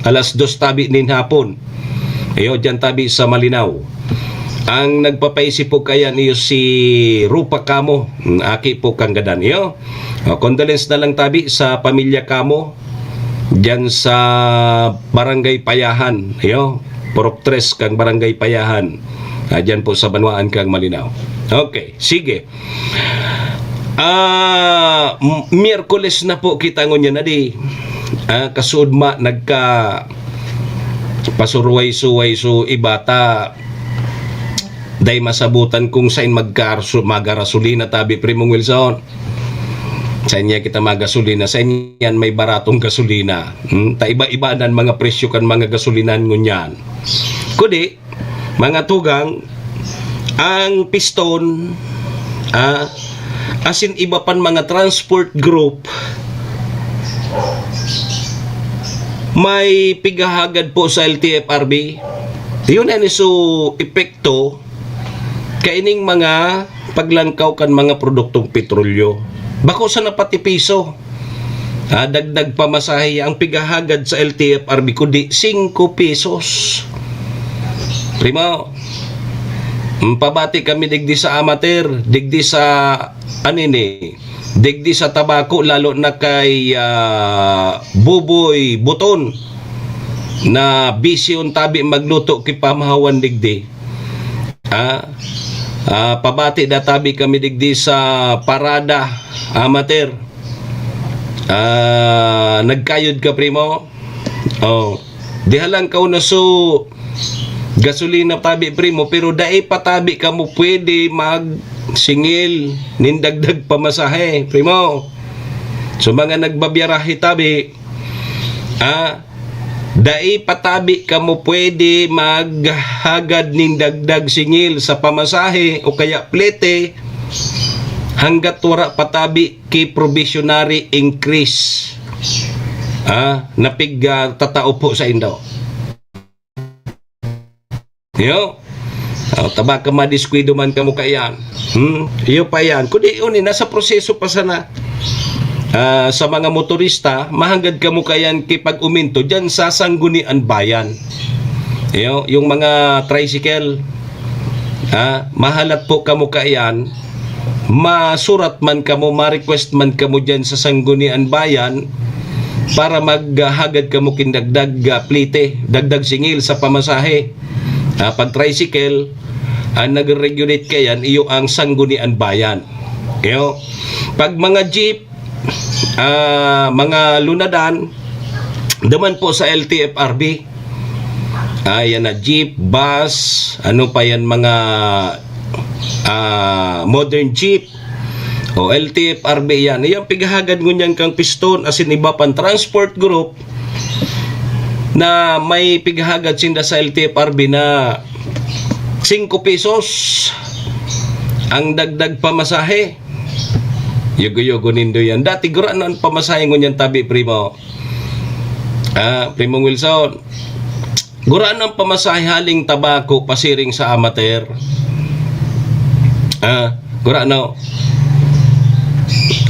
alas dos tabi nin hapon. Iyo, dyan tabi sa Malinaw. Ang nagpapaisip po kaya niyo si Rupa Camo, mm, aki po kan gadan. Iyo, oh, condolence na lang tabi sa pamilya Camo, dyan sa Barangay Payahan. Iyo, Purok tres kang Barangay Payahan. Ah, dyan po sa Banwaan kang Malinaw. Okay, sige. Ah, m-, Miyerkules na po kita ngunyan na di. Ah, kasud ma, nagka pasuruway-suway so iba ta dai masabutan kung sain magkarso-, magarasolina tabi, Primong Wilson. Sain niya kita magasolina, sain yan may baratong gasolina. Hmm? Ta iba-iba nan mga presyo kan mga gasolinan ngunyan. Kudi, mga tugang, ang Piston, ah, asin iba pan mga transport group, may pighahagad po sa L T F R B. Yun yan so epekto kaining mga paglangkaw kan mga produktong petrolyo. Bako sana pati piso. Ah, dagdag pamasahe ang pighahagad sa L T F R B kundi singko pesos. Primo, mm, pabati kami digdi sa Amater, digdi sa, anini, digdi sa Tabaco, lalo na kay, ah, Buboy Buton na busy untabi magluto ki pamahawan digdi. Ah, ah, pabati da tabi kami digdi sa Parada, Amater. Ah, nagkayod ka, primo? Oh, diha lang ka na so gasolina tabi, primo, pero dai pa tabi kamo pwede magsingil nin dagdag pamasahe, primo. So, mga nagbabiyarahe tabi, ah, dai pa tabi kamo pwede maghagad nin dagdag singil sa pamasahe o kaya plete hanggat wara pa tabi ki probationary increase, ah, na pig, ah, tatao po sa indo. Yo. Oh, taba ka madiskuido man kamo kaiyan. Hmm? Iyo pa yan. Kundi uni, nasa proseso pa sana. Ah, sa mga motorista, mahanggad kamo kaiyan kipag-uminto dyan sa Sanggunian Bayan. Iyo, yung mga tricycle, ah, mahalat po kamo kaiyan, masurat man kamo, ma-request man kamo dyan sa Sanggunian Bayan para maghagad kamo kin dagdag, ah, plite, dagdag singil sa pamasahe. Ah, pag tricycle, ang nagre-regulate kaiyan, iyo ang Sanggunian Bayan. Iyo. Pag mga jeep, ah, mga lunadan, duman po sa L T F R B. Ah, yan na, jeep, bus, ano pa yan, mga, ah, modern jeep. O, L T F R B yan. Yung pighahagad ngunyan kang piston, asin iba pang transport group na may pighahagad sinda sa L T F R B na singko pesos ang dagdag pamasahe. Yugo-yugo nindo yan. Dati, gurano ang pamasahe ngunyan tabi, primo. Ah, Primong Wilson. Gurano ang pamasahe haling Tabaco pasiring sa Amater. Ah, gurano.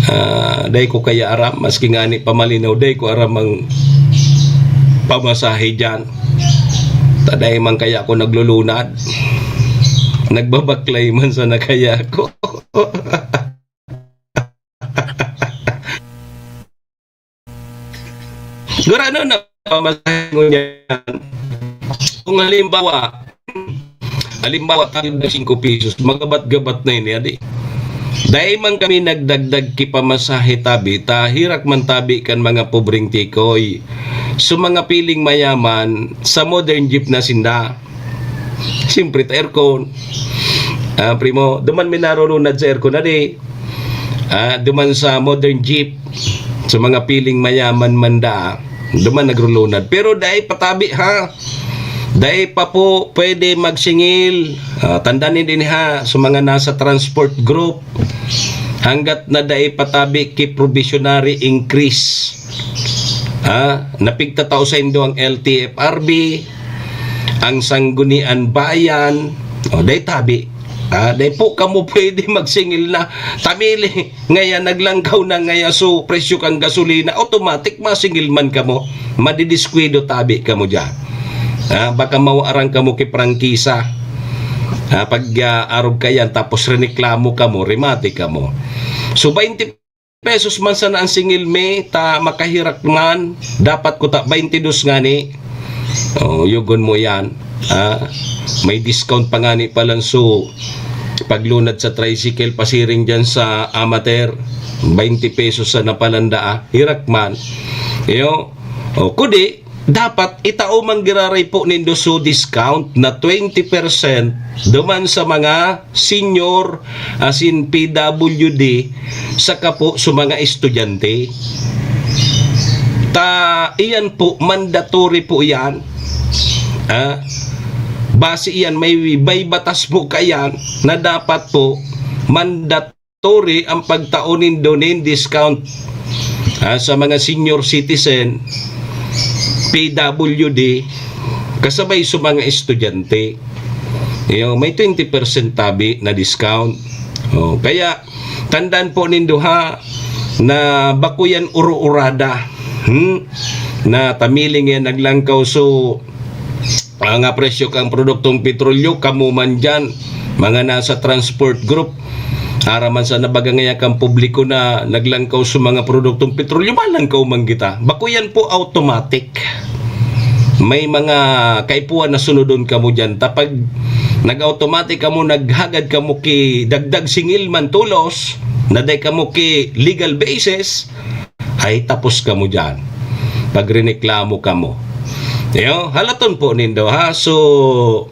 Ah, dai ko kaya aram, maski ngani pamalinaw, dai ko aram ang pamasahe dyan. Ta dai man kaya ako naglulunad. Nagbabaklay man sana kaya ako. Gurano na pamasahe ngunyan. Kung halimbawa, halimbawa, tayo na singko pesos, magabat-gabat na ini, adi. Dai man kami nagdagdag ki pamasahe tabi, ta hirak man tabi kan mga pobreng tikoy. So, mga piling mayaman, sa modern jeep na sinda. Siyempre, ta aircon. Ah, primo, duman mi narulunad sa aircon, adi. Ah, duman sa modern jeep, sa mga piling mayaman man da, duman nagrulunad. Pero dai pa tabi, ha? Dai pa po pwede magsingil. Ah, tandaan din ha, sa mga nasa transport group, hanggat na dai pa tabi ki probationary increase, ha? Napigtatao saindo ang L T F R B, ang Sanggunian Bayan, o, dai tabi. Ah, dai po kamo pwede magsingil na, "Tamili, ngaya naglangkaw na ngaya so presyo kan gasolina," automatic masingil man kamo. Madidiskuido tabi kamo diyan. Ah, baka mawaran kamo ki prangkisa. Ah, pag, ah, arog kaiyan tapos riniklamo kamo, remate kamo. So, baynte pesos man sana ang singil mi, ta makahirak man, dapat ko ta baynte dos ngani. Oh, yugon mo yan. Ah, may discount pa ngani palan so paglunad sa tricycle pasiring diyan sa Amater, baynte pesos sana palan da, ah. Hirak man. Iyo. O, kudi, dapat itao man giraray po nindo so discount na twenty percent duman sa mga senior asin P W D saka po sa mga estudyante. Ta iyan po, mandatory po iyan. Ah, base iyan, may, may batas po kaiyan na dapat po mandatory ang pagtao nindo nin discount, ah, sa mga senior citizen, P W D, kasabay sa mga estudyante. Iyo, may twenty percent tabi na discount. Oh, kaya, tandaan po nindo ha, na bako yan uro-urada. Hmm? Na tamiling yan naglangkaw so, ah, nga presyo kang produktong petrolyo, kamo man dyan, mga nasa transport group, aram man sa nabaga ngaya kang publiko na naglangkaw sa mga produktong petrolyo, malangkaw man kita. Bako yan po automatic. May mga kaipuhan na sunodon kamo dyan. Ta pag nag-automatic kamo, naghagad kamo ki dagdag singil man tolos, na dai kamo ki legal basis, ay tapos kamo dyan. Pagreneklamo kamo. Yo, halaton po nindo, ha? So,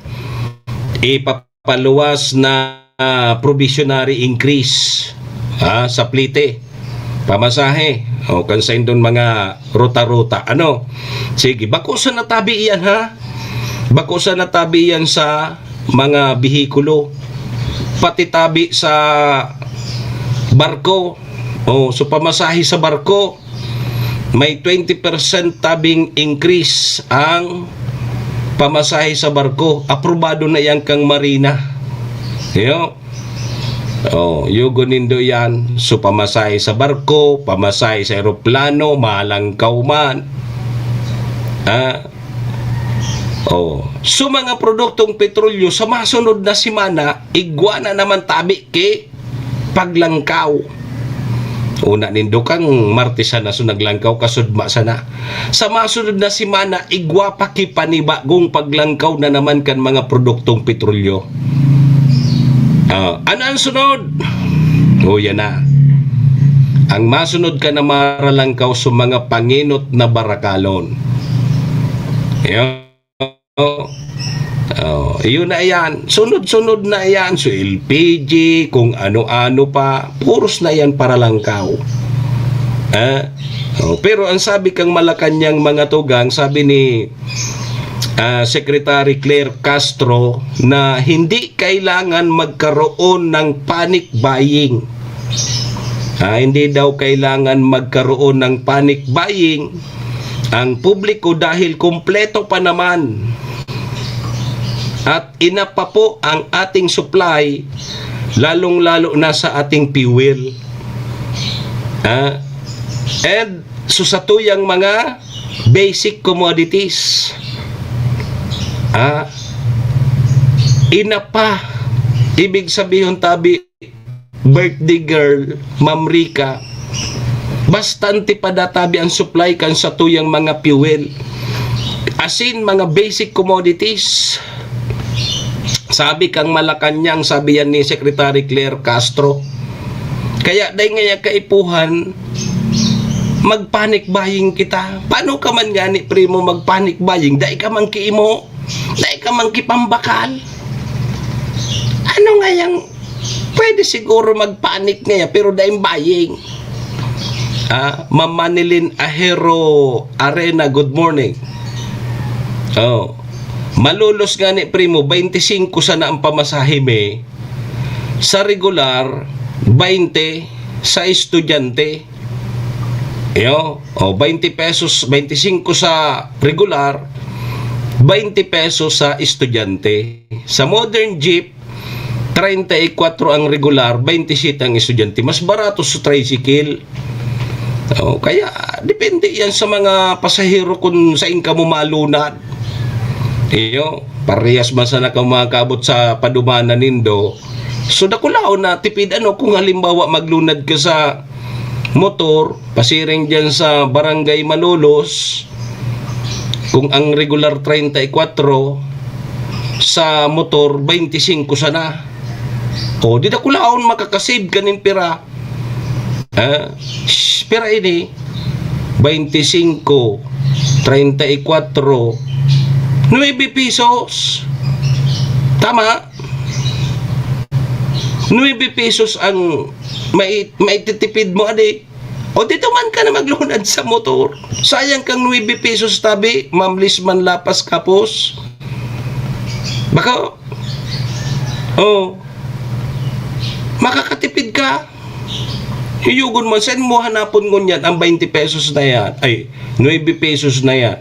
ipapaluwas na, ah, probationary increase, ha, sa plite, pamasahe, o kan saindon mga ruta-ruta. Ano? Sige, bako sa natabi iyan, ha? Bako sa natabi iyan sa mga behikulo, pati tabi sa barko. Oh, so pamasahe sa barko, may twenty percent tabing increase ang pamasahe sa barko. Aprobado na yan kang Marina. Yo. Oh, yugo nindo yan. So pamasahe sa barko, pamasahe sa eroplano, malangkaw man. Ah. Oh, so mga produktong petrolyo sa masunod na semana, igwa na naman tabi ki paglangkaw. Una nindo kang Martes sana so naglangkaw, kasudma sana. Sa masunod na semana, igwa pa ki panibagong paglangkaw na naman kan mga produktong petrolyo. Ah, ano ang sunod? O, yan na. Ang masunod ka na maralangkaw sa mga pangenot na barakalon. Yan. Oh, oh, yun na yan. Sunod-sunod na yan. So, L P G, kung ano-ano pa. Puros na yan para langkaw. Ah? Oh, pero ang sabi kang Malacañang mga tugang, sabi ni, ah, Secretary Claire Castro na hindi kailangan magkaroon ng panic buying. Ah, hindi daw kailangan magkaroon ng panic buying ang publiko dahil kompleto pa naman at enough pa po ang ating supply, lalong-lalo na sa ating fuel. Ah, and so satuyang mga basic commodities, ah, enough pa. Ibig sabihin, tabi, birthday girl, Ma'am Rica, bastante pa da tabi ang supply kan satuyang mga fuel. Asin, mga basic commodities. Sabi kang Malacañang, sabi yan ni Secretary Claire Castro. Kaya dai ngaya kaipuhan, mag-panic buying kita. Paano ka man gani, primo, mag-panic buying? Dai ka man kiimo, dai ka man kipambakal. Ano ngayang pwede siguro mag-panic ngaya, pero daing buying? Ah, Ma'am Manilyn Ahero Arena, good morning. Oh. Malolos ngani, primo, twenty-five sana ang pamasahe mi. Sa regular, twenty sa estudyante. Yo, o, twenty pesos, twenty-five sa regular, twenty pesos sa estudyante. Sa modern jeep, treinta y cuatro ang regular, twenty-siete ang estudyante. Mas barato sa tricycle. O, kaya, depende yan sa mga pasahero kung saan kamo malunad. Iyo, parehas man sana kamo makakabot sa padumanan nindo. So, dakulaon na tipid, ano, kung halimbawa maglunad ka sa motor, pasiring diyan sa Barangay Malolos, kung ang regular treinta y cuatro, sa motor, twenty-five sana. O, di dakulaon, makakasave ka nin pira. Ah, shh, pira ini? Twenty-cinco, treinta y cuatro, nuebe pesos. Tama? Nuebe pesos ang mai-, maititipid mo, adi. O, dito man ka na maglunad sa motor. Sayang kang nuebe pesos, tabi, Ma'am Liz Manlapas Kapos. Baka, oh, makakatipid ka. Yugon mo, saan mo hanapon ngunyan ang twenty pesos na yan? Ay, nuebe pesos na yan.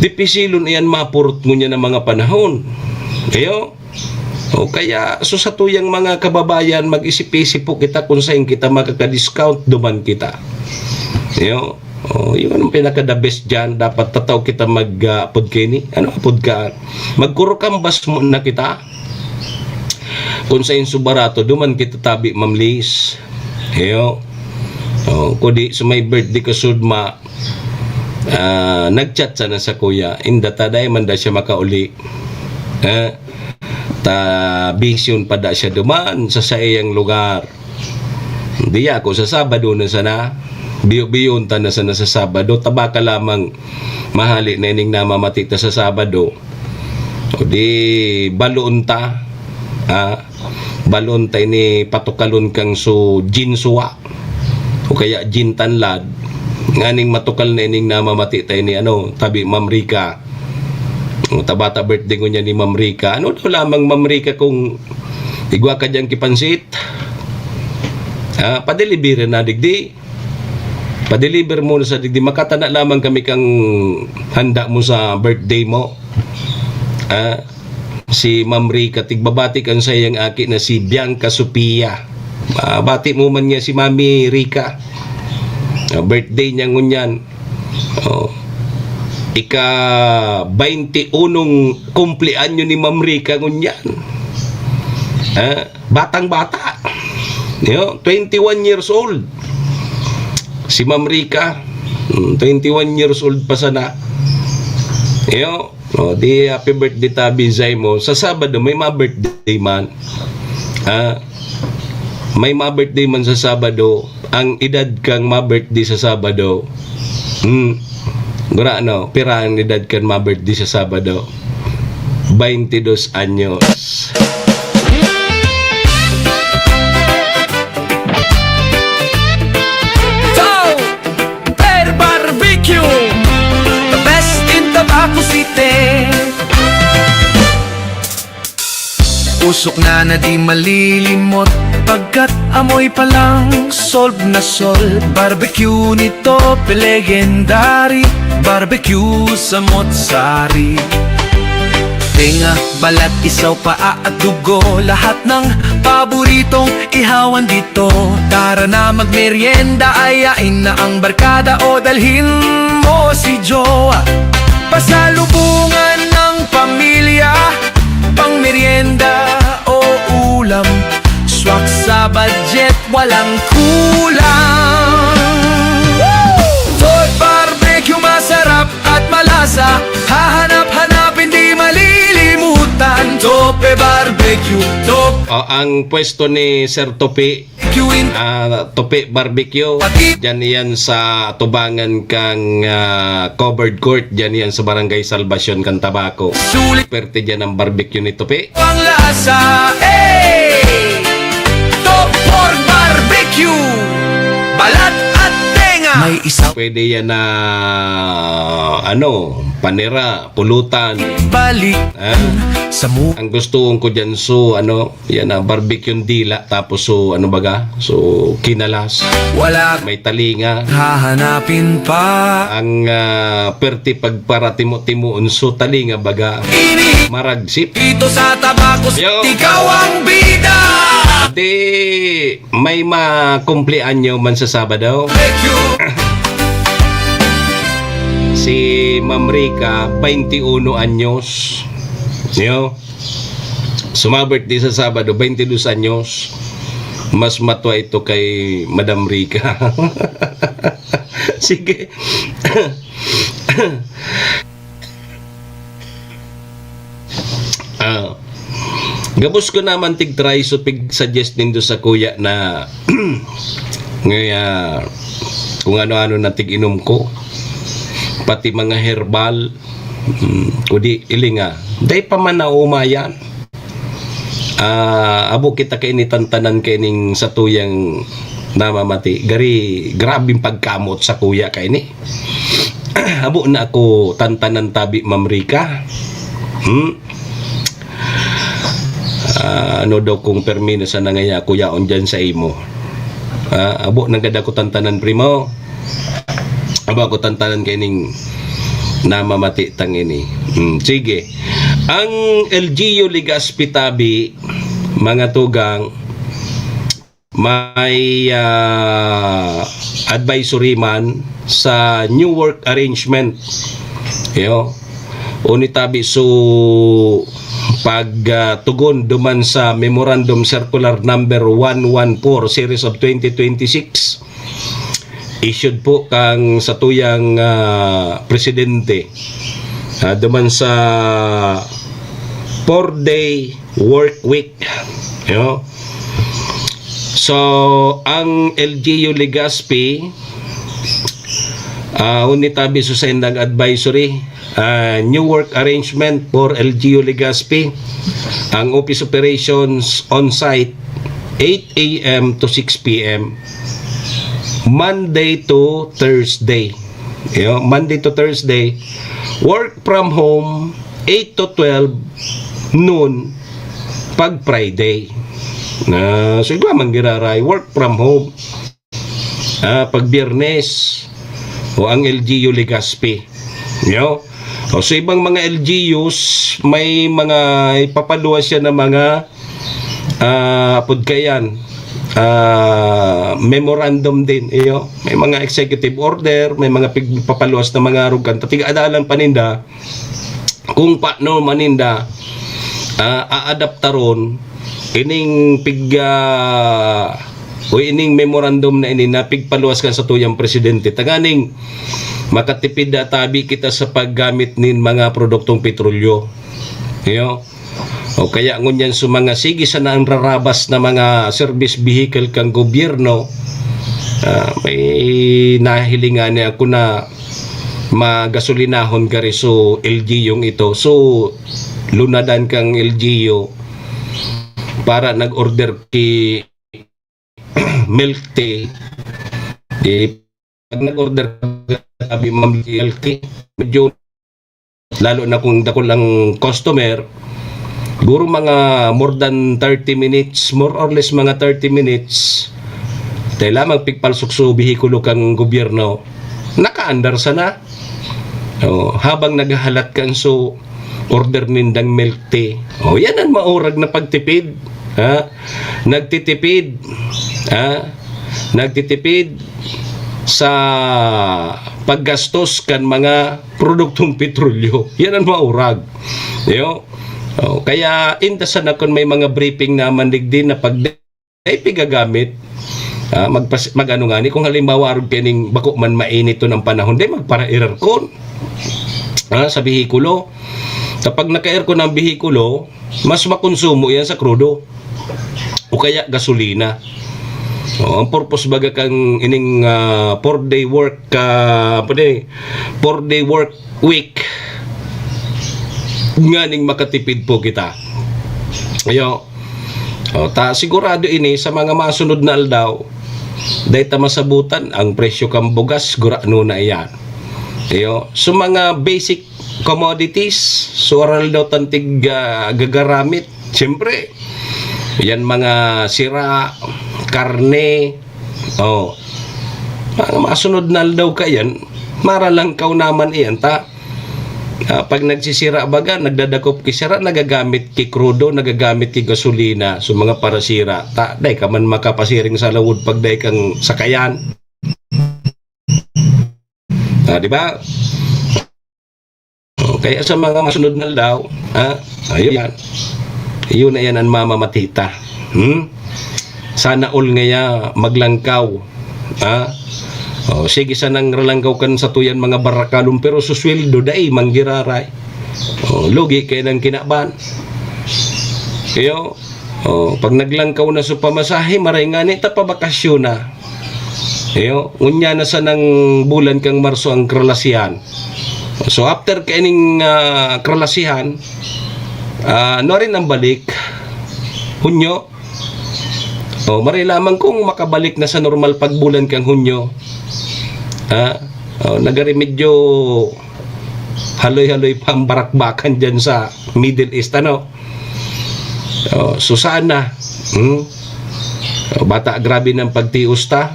Dipisilon iyan mapurot ngunyan ang mga panahon. Kayo? O kaya, so satuyang mga kababayan, mag-isip-isip po kita kung saan kita makaka-discount, duman kita. Yo? O, yun ang pinaka-the best dyan. Dapat tataw kita mag, ah, apod kaini. Ano apod ka? Magkurukambas muna kita. Kung saan so barato, duman kita tabi, Ma'am Liz. Yo? O, kung di, so may birthday ka sudma, ah, nag-chat sana sa kuya. Inda ta, dai man da siya makauli. Eh? Ta, bisyon pa da siya duman sa saiyang lugar. Di ako sa Sabado na sana. Biyo-biyon ta na sana sa Sabado. Tabaka lamang mahali na ining namamati ta sa Sabado. O di, baloon ta. Ha? Baloon ta ini patukalon kang so Jin Suwa. O kaya Jin Tanlad. Nganing matukal na ining namamati ta ini, ano, tabi Ma'am Rica. O, tabata birthday ngunyan ni Ma'am Rica. Ano daw lamang, Ma'am Rica, kung igwa ka dyan kipansit? Ah, padeliver na digdi. Padeliver mo sa digdi. Makatana lamang kami kang handa mo sa birthday mo. Ah, si Ma'am Rica, tigbabati kan saiyang aki na si Bianca Sofia. Ah, bati mo man niya si Mami Rica. Ah, birthday niya ngunyan. Oh. Ika bainti unong kumpleanyo ni Ma'am Rica ngunyan. Ah, batang-bata. Yo, twenty-one years old. Si Ma'am Rica, mm, twenty-one years old pa sana. Yo, oh, di happy birthday tabi sa imo. Sa Sabado, may mga birthday man. Ah, may mga birthday man sa Sabado. Ang edad kang ma-birthday sa Sabado. Hmm. Gura, no? Pira ang edad kan ma-birthday sa Sabado? Baintidos anyos. Go! Per Barbecue, the best in Tabaco City. Usok na na di malilimot, pagkat amoy pa lang solve na solve. Barbecue ni Tope, legendary, barbecue sa Motsari. Tenga, balat, isaw, paa at dugo, lahat ng paboritong ihawan dito. Tara na magmerienda, ayain na ang barkada o dalhin mo si jowa. Pasalubungan ng pamilya, pang merienda o ulam. Swak sa budget, walang kulang. Toy Barbecue, masarap at malasa. Hahanap-hanapin, di malilimutan. Tope Barbecue, Tope O, ang pwesto ni Sir Tope, Barbecue in ah, Tope Barbecue. Diyan iyan sa tubangan kang ah, covered court. Diyan iyan sa Barangay Salvacion, kan Tabaco. Sulit Perte diyan ang barbecue ni Tope. ang lasa, eh! Top Pork Barbecue, balat at tenga. May isaw Pwede yan na, ano, panira, pulutan. balik Ah, sa mu ang gusto ko dyan, so, ano, yan na, barbecue dila, tapos, so, ano baga, so, kinalas. Wala May talinga. hahanapin pa. Ang ah, perti pagparatimo-timoon, so, talinga baga. Ini Maragsip. Dito sa Tabaco, Yo. Ikaw ang bida. Di may makumpleanyo man sa Sabado. Barbecue. Si Ma'am Rica, twenty-one anyos. Yo. Sumabirthday sa Sabado, twenty-dos anyos. Mas matwa ito kay Madam Rica. Sige. Ah, gabos ko naman tig-try, so pig-suggest nindo sa kuya na ngaya kung ano-ano na tig-inom ko, pati mga herbal, mm, kudi ilinga. Dai pa man naumayan. Ah, abo kita kaini tantanan kaining satuyang namamati. Gari, grabing pagkamot sa kuya kaini. Abo na ako tantanan tabi, Ma'am Rica. Hmm? Ah, ano daw kung permi na sa nangaya kuyaon dyan sa imo? Ah, abo na gad ako tantanan, primo. Abo ako tantanan kaining namamati tang ini. Hmm, sige. Ang L G U Legazpi tabi, mga tugang, may ah, advisory man sa new work arrangement. Yo. Uni tabi so pag ah, tugon duman sa Memorandum Circular Number one one four Series of twenty twenty-six, issued po kang satuyang ah, presidente ah, duman sa four-day work week. Yo. So, ang L G U Legazpi, ah, uni tabi so sa indang advisory, ah, new work arrangement for L G U Legazpi. Ang office operations on site, eight a m to six p m, Monday to Thursday. Yo, Monday to Thursday, work from home, eight to twelve noon, pag Friday. Na, sige, manggiraray, work from home. Ah, pag Biyernes, o ang L G U Legazpi. Yo? O, so, ibang mga L G Us, may mga ipapaluwas siya na mga, ah, apod kayan, ah, memorandum din, iyo. May mga executive order, may mga pigpapaluwas na mga rugan. Tatiga adalan pa ninda, kung paano maninda, ah, aadaptaron ining pig, ah, o ining memorandum na ini na pigpaluwas kan satuyang presidente. Tanganing makatipid na tabi kita sa paggamit nin mga produktong petrolyo. Iyo. O kaya ngunyan sa mga sige sana ang rarabas na mga service vehicle kang gobyerno, ah, may nahilingan niya ako na magasulinahon gari so L G U ito. So, lunadan kang L G U para nag-order ki milk tea. Di, pag nag-order ka, sabi, "Ma'am, milk tea," medyo, lalo na kung dakul ang customer, siguro mga more than thirty minutes, more or less mga thirty minutes, tayo lamang pigpalsok sa behikulo kang gobyerno, nakaandar sana. Oh, habang naghahalat kan so order nindang milk tea. Oh, yan ang maurag na pagtipid. Ha? Nagtitipid. Ha? Nagtitipid sa paggastos kan mga produktong petrolyo. Yan ang maurag. Yo? Oh, kaya inda sana kun may mga briefing naman digdi na pag ay pigagamit. Ah, magpas-, mag-ano nga ni, kung halimbawa, arog kining bako man mainit to ng panahon, di magpara-aircon. Ah, sa behikulo. Kapag naka-aircon ang behikulo, mas makonsumo yan sa krudo. O kaya gasolina. Oh, ang purpose baga kang ining, ah, four-day work, ah, pwede, four-day work week, nganing makatipid po kita. Ayo. O, ta, sigurado ini sa mga masunod na aldaw, dahil ta masabutan ang presyo kan bugas, gurano na iyan. Ayo. So, mga basic commodities, so aral daw tantig, ah, gagaramit. Siyempre, yan mga sira, karne, oh, mga masunod na aldaw ka yan, maralangkaw naman iyan, ta. Ah, pag nagsisira baga, nagdadakop ki sira, nagagamit ki krudo, nagagamit ki gasolina, so mga parasira. Ta, dai ka man makapasiring sa lawod pag dai kang sakayan. Ah, di ba? Oh, kaya sa mga masunod na aldaw, ha? Ayun yan. Yun na yan ang mamamatita. Hmm? Sana all ngaya maglangkaw. Ha? Oh, sige sanang ralangkaw kan sa tuyan mga barakalon, pero susweldo, dai, manggiraray. Oh, lugi kayo ng kinaban. Iyo, oh, pag naglangkaw na sa pamasahe, maray nga ni, tapabakasyon na. Iyo, unya na sanang bulan kang Marso ang kralasihan. So, after kaining, ah, kralasihan, ah, ano rin ang balik? Hunyo. Oh, maray lamang kung makabalik na sa normal pagbulan kang Hunyo. Ha? Oh, nagari medyo haloy-haloy pa ang barakbakan dyan sa Middle East, ano? Oh, so sana, hmm? Oh, bata, grabe ng pagtios ta.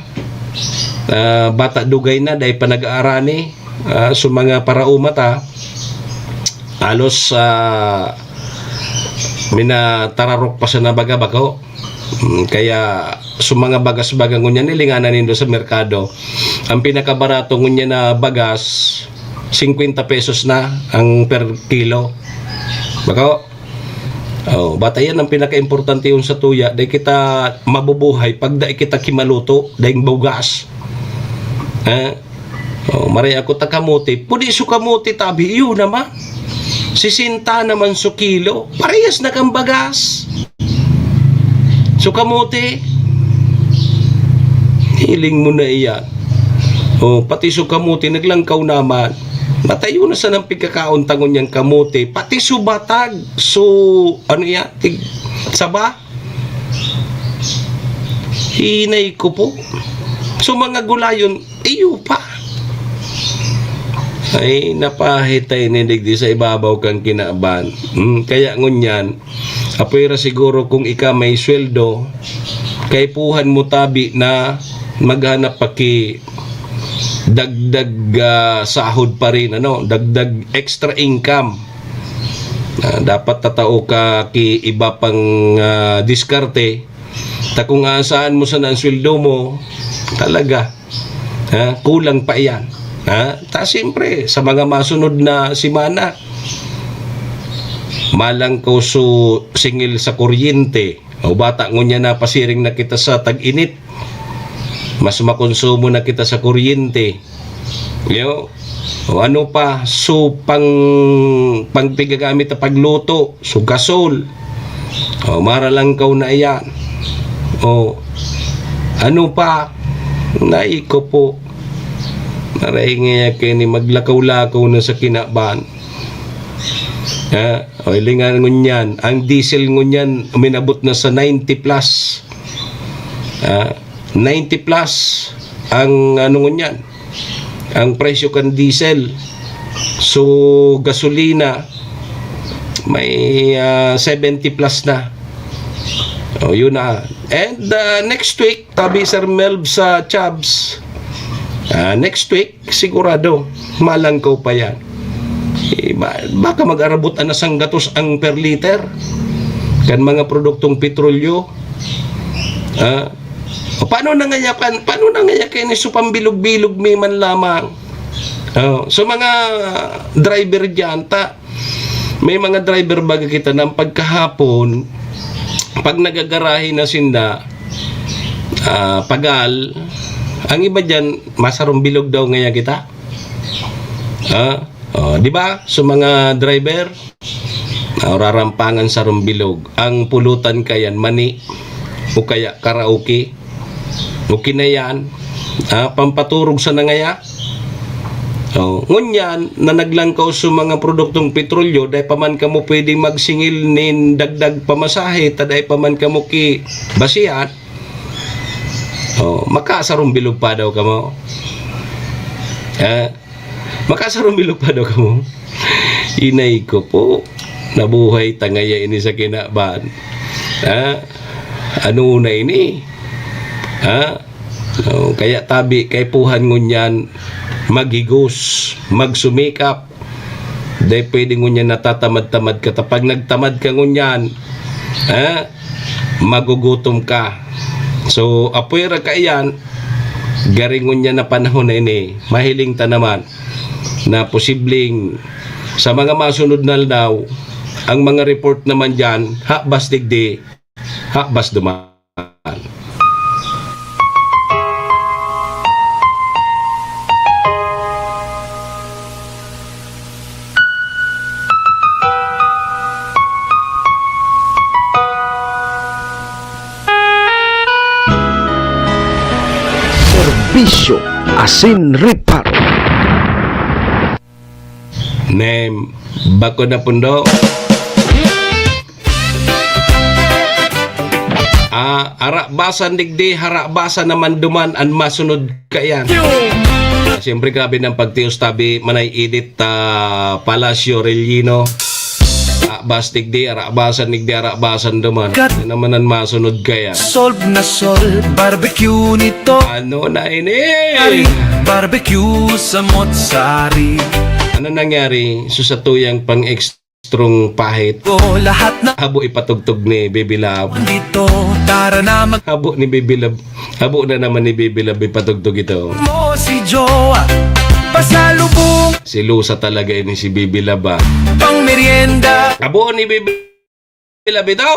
Ah, bata, dugay na, dahil pa nag-aarani. Ah, so mga parauma ta, halos, ah, minatararok pa sa nabaga bako. Mm, kaya, so mga bagas-baga ngunyan, nilinganan nindo sa merkado. Ang pinakabarato ngunyan na bagas, singkwenta pesos na ang per kilo. Bako? Oh, bata yan ang pinakaimportante yun sa tuya. Dai kita mabubuhay pag dai kita kimaluto, daing bugas. Eh? Oh, maray ako ta kamote. Pudi so kamote, tabi, iyo naman. Sisenta naman so kilo. Parehas na kang bagas. So kamote, hiling mo na iyan. Oh, pati so kamote, naglangkaw naman. Matayo na sa nang pagkakaon tangon niyang kamote. Pati so batag, so, ano yan, tig, saba? Hinay ko po. So, mga gulayon, iyo pa. Ay, napahitay ni digdi sa ibabaw kang kinaban. Hmm, kaya ngunyan, Apwera siguro kung ika may sweldo, kaipuhan mo tabi na maghanap pa ki dagdag, ah, sahod pa rin, ano, dagdag extra income. Ah, dapat tatao ka ki iba pang, ah, diskarte. Ta kung aasaan mo sana ang sweldo mo, talaga, ha, kulang pa iyan. Ha? Ta siyempre, sa mga masunod na semana, malangkaw so singil sa kuryente. O bata, ngunyan napasiring na kita sa tag-init. Mas makonsumo na kita sa kuryente. Yo. O ano pa? So, pang, pang pigagamit na pagluto. So, gasol. O, maralangkaw na iyan. O, ano pa? Naiko po. Maray nga yan kayo ni maglakaw-lakaw na sa kinaban. Ha? O, hilingan ngunyan. Ang diesel ngunyan, uminabot na sa ninety plus. Ha? Ninety plus ang ano ngunyan, ang presyo kan diesel. So, gasolina, may, ah, seventy plus na. O, yun na. And, ah, next week, tabi Sir Melv sa Chavs, ah, next week, sigurado, malangkaw pa yan. Eh, ba-, baka mag-arabot na sanggatos ang per liter kan mga produktong petrolyo. Ah, paano na ngaya kan, paano na ngaya kayo ni so pambilog-bilog mi man lamang? Oh, so mga driver diyan, ta, may mga driver baga kita nang pagkahapon, pag nagagarahe na sinda, ah, pagal, ang iba diyan, masarong bilog daw ngaya kita. Ah, oh, di ba? So mga driver, ah, rarampangan sa rumbilog. Ang pulutan kayan, mani, o kaya karaoke. Okay na yan. Ah, pampaturog sa nangaya. Oh, ngunyan, na naglangkaw sa mga produktong petrolyo, dahil pa man kamo pwedeng magsingil nin dagdag pamasahe, ta dahil pa man kamo ki basihan, oh, makasarong bilog pa daw kamo. Ah, makasarong bilog pa daw kamo. Inay ko po, nabuhay ta ngaya ini sa kinaban. Ha? Ano na ini? Ha? Oh, kaya tabi, kaipuhan ngunyan, maghigos, magsumikap. Dahil pwede ngunyan natatamad-tamad ka. Ta pag nagtamad ka ngunyan, ha? Magugutom ka. So, apwera ka iyan, gari ngunyan na panahon na ini, mahiling ta naman na posibleng sa mga masunod na aldaw, ang mga report naman diyan, habas digdi, habas duman. Serbisyo asin reparo. Nem, bako na pundo. Ah, arabasan digdi, harabasan naman duman an masunod kaiyan. Siyempre, grabe ng pagtios tabi, Manay Edit, ah, Palacio Rellino. Arabas digdi, arabasan digdi, arabasan duman. Kat- Ano naman ang masunod kaiyan? Solve na solve, barbecue nito. Ano na ini? Ari, barbecue sa Motsari. Ano nangyari sa satuyang pang-extrong pahit? O, lahat na. Habo ipatugtog ni Baby Love. Dito, tara na mag- Habo ni Baby Love. Habo na naman ni Baby Love ipatugtog ito. Mo si Jowa, pasalubong. Silosa talaga ini si Baby Love, ah. Pang merienda. Habo ni Baby Love ito.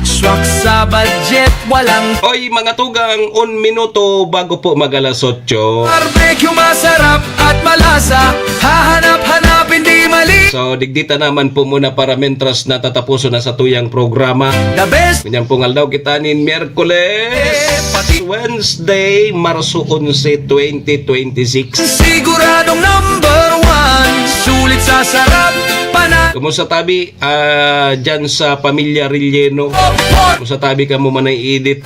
Swak sa budget, walang. Oy, mga tugang, un minuto bago po mag alas otso. Barbecue masarap at malasa, hahanap-hanapin di mali. So, digdi ta naman po muna para mentras na tatapuson na satuyang programa. The best. Ngunyan pong aldaw kita nin Miyerkules, eh, pati Wednesday, Marso onse, twenty twenty-six. Siguradong number one, sulit sa sarap, pana- Kumusta tabi? Ah, dyan sa pamilya Relleno. Kung sa tabi ka mo, Manay Edit.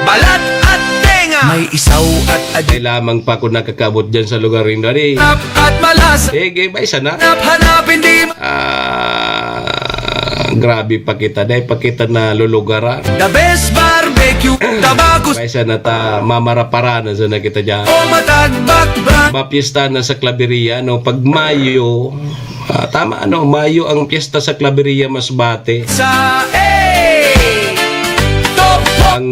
Balat at tenga. May isaw at ad- Ay lamang pa kung nakakabot dyan sa lugar rin, dali. At malasa. Sige, may sana. Hanap-hanapin di ma- Ah, Grabe pa kita, dai pa kita nalulugaran. The best barbecue, tabako Kaysa na ta mamarapara na sana kita dyan. O matagbakbak. Mapiyesta na sa Claveria, no? Pag Mayo, ah, tama, ano, Mayo ang piyesta sa Claveria, Masbate. Sa A, top Ang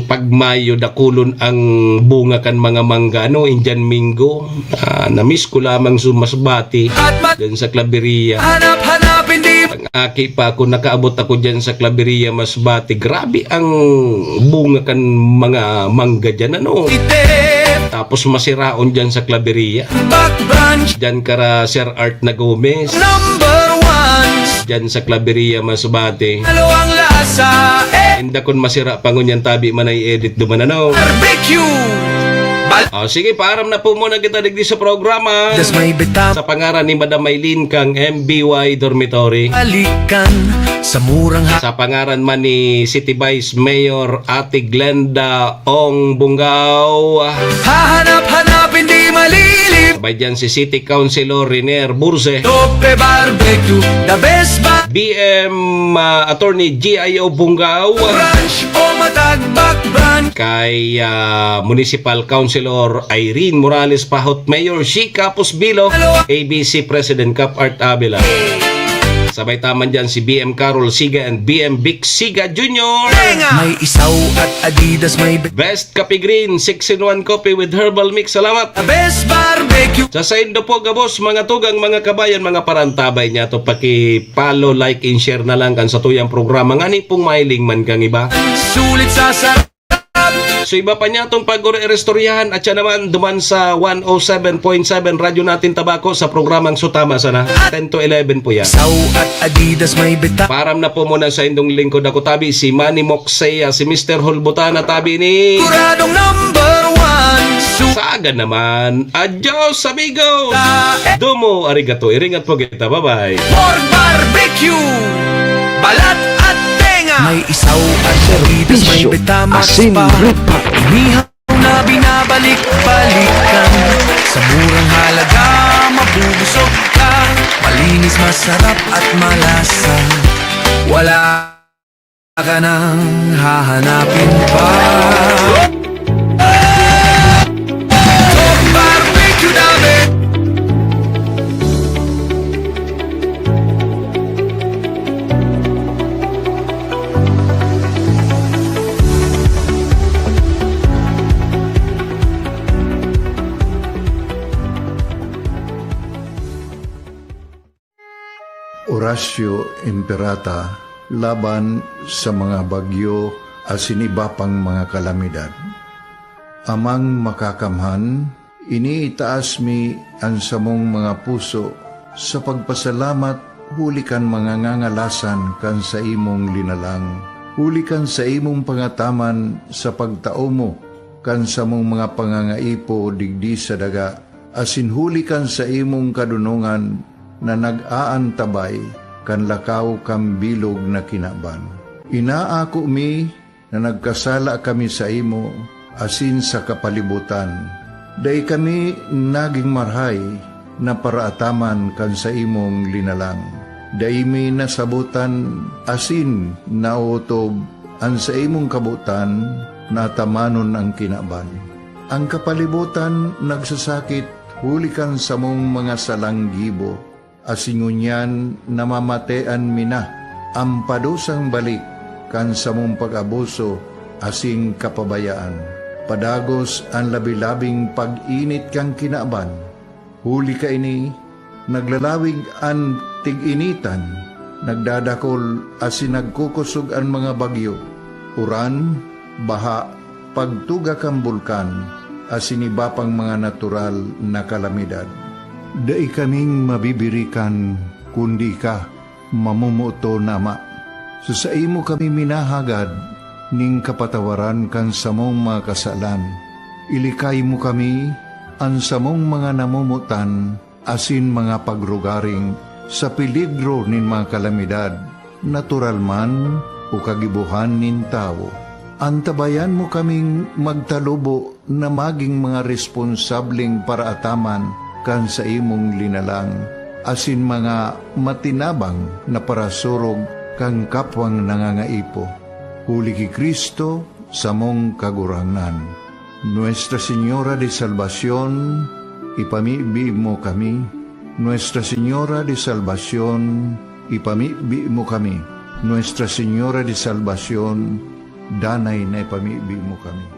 pag Mayo, dakulon ang bunga kan mga mangga, no? Indian mango. Ah, na-miss ko lamang sa Masbate, At mat- dyan sa Claveria. Hanap-hanapin di Ang aki pa ako, nakaabot ako dyan sa Claveria, Masbate. Grabe ang bunga kan mga mangga dyan, ano? Itep. Tapos masiraon dyan sa Claveria. Back branch. Dyan kara Sir Art na Gomez. Number one. Dyan sa Claveria, Masbate. Halo ang lasa, eh. Inda kun masira pa ngunyan tabi man ay edit duman, ano? Barbecue. Bal- Oh, sige, paaram na po muna kita digdi sa programa. Das may beta- Sa pangaran ni Madam Maylin kang M B Y Dormitory. Balikan sa murang ha- Sa pangaran man ni City Vice Mayor Ate Glenda Ong Bungao. Hahanap-hanapin di malilib. Sabay dyan si City Councilor Renier Burse. Tope Barbecue, the best ba- B M, ah, Attorney G I O Bungao. Brunch o matagbak brunch. Kay, ah, Municipal Councilor Irene Morales Pahot, Mayor Shi Capos Bilo, A B C President Cap Art Avila. Sabay taman dyan si B M Carol Siga and B M Vic Siga Junior. Tenga! May isaw at Adidas, may be- Best Coffee Green, six-in-one coffee with herbal mix. Salamat! The best barbecue. Sa saindo po, gabos, mga tugang, mga kabayan, mga parantabay niya to, paki-follow, like, and share na lang kan satuyang programa. Ngani pong mahiling man kang iba. Sulit sa sarap. So, iba pa niya tong pag-uri-, iristoryahan at siya naman duman sa one oh seven point seven Radyo Natin Tabaco sa programang Sutama Sana. Ten to eleven po yan. Saw at Adidas may beta. Param na po muna sa indong lingkod ako tabi, si Manny Moksea, si Mister Hulbutana tabi ni Kuradong number one. Su- Saga naman. Adios, amigos! Sa e- Domo, arigato. Iringat po kita. Bye-bye. Pork barbecue, balat at tenga. May isaw at Adidas, may Serbisyo, beta, Max asin, pa. Repa. Inihaw na binabalik-balikan. Sa murang halaga, mabubusog ka. Malinis, masarap at malasa. Wala ka nang hahanapin pa. Barbecue Dabe. Horacio Imperata laban sa mga bagyo asin iba pang mga kalamidad. Amang Makakamhan, iniitaas mi an samong mga puso sa pagpasalamat huli kan mga ngangalasan kan saimong linalang, huli kan saimong pangataman sa pagtao mo kan samong mga pangangaipo digdi sa daga, asin huli kan saimong kadonongan na nag-aantabay kan lakaw kan bilog na kinaban. Inaako mi na nagkasala kami saimo asin sa kapalibotan. Dai kami nagin marahay na paraataman kan saimong linalang. Dai mi nasabotan asin naotob an saimong kabotan na atamanon an kinaban. An kapalibotan nagsasakit huli kan samong mga salang gibo, asin ngunyan namamatean mi na an padusang balik kan samong pag-abuso asin kapabayaan. Padagos an labi-labing pag-init kan kinaban. Huli kaini, naglalawig an tig-initan, nagdadakol asin nagkukosog an mga bagyo, uran, baha, pagtuga kan bulkan, asin iba pang mga natural na kalamidad. Dai kaming mabibirikan, kundi ika, mamomoton na Ama. Sa saimo kami minahagad nin kapatawaran kan samong mga kasalan. Ilikay mo kami, an samong mga namomotan, asin mga pagrugaring sa peligro nin mga kalamidad, natural man o kagibohan nin tawo. Antabayan mo kaming magtalubo na magin mga responsableng paraataman kan saimong linalang, asin mga matinabang na parasurog kan kapwang nangangaipo, huli ki Cristo, samong Kagurangnan. Nuestra Señora de Salvacion, ipamibi mo kami. Nuestra Señora de Salvacion, ipamibi mo kami. Nuestra Señora de Salvacion, danay na ipamibi mo kami.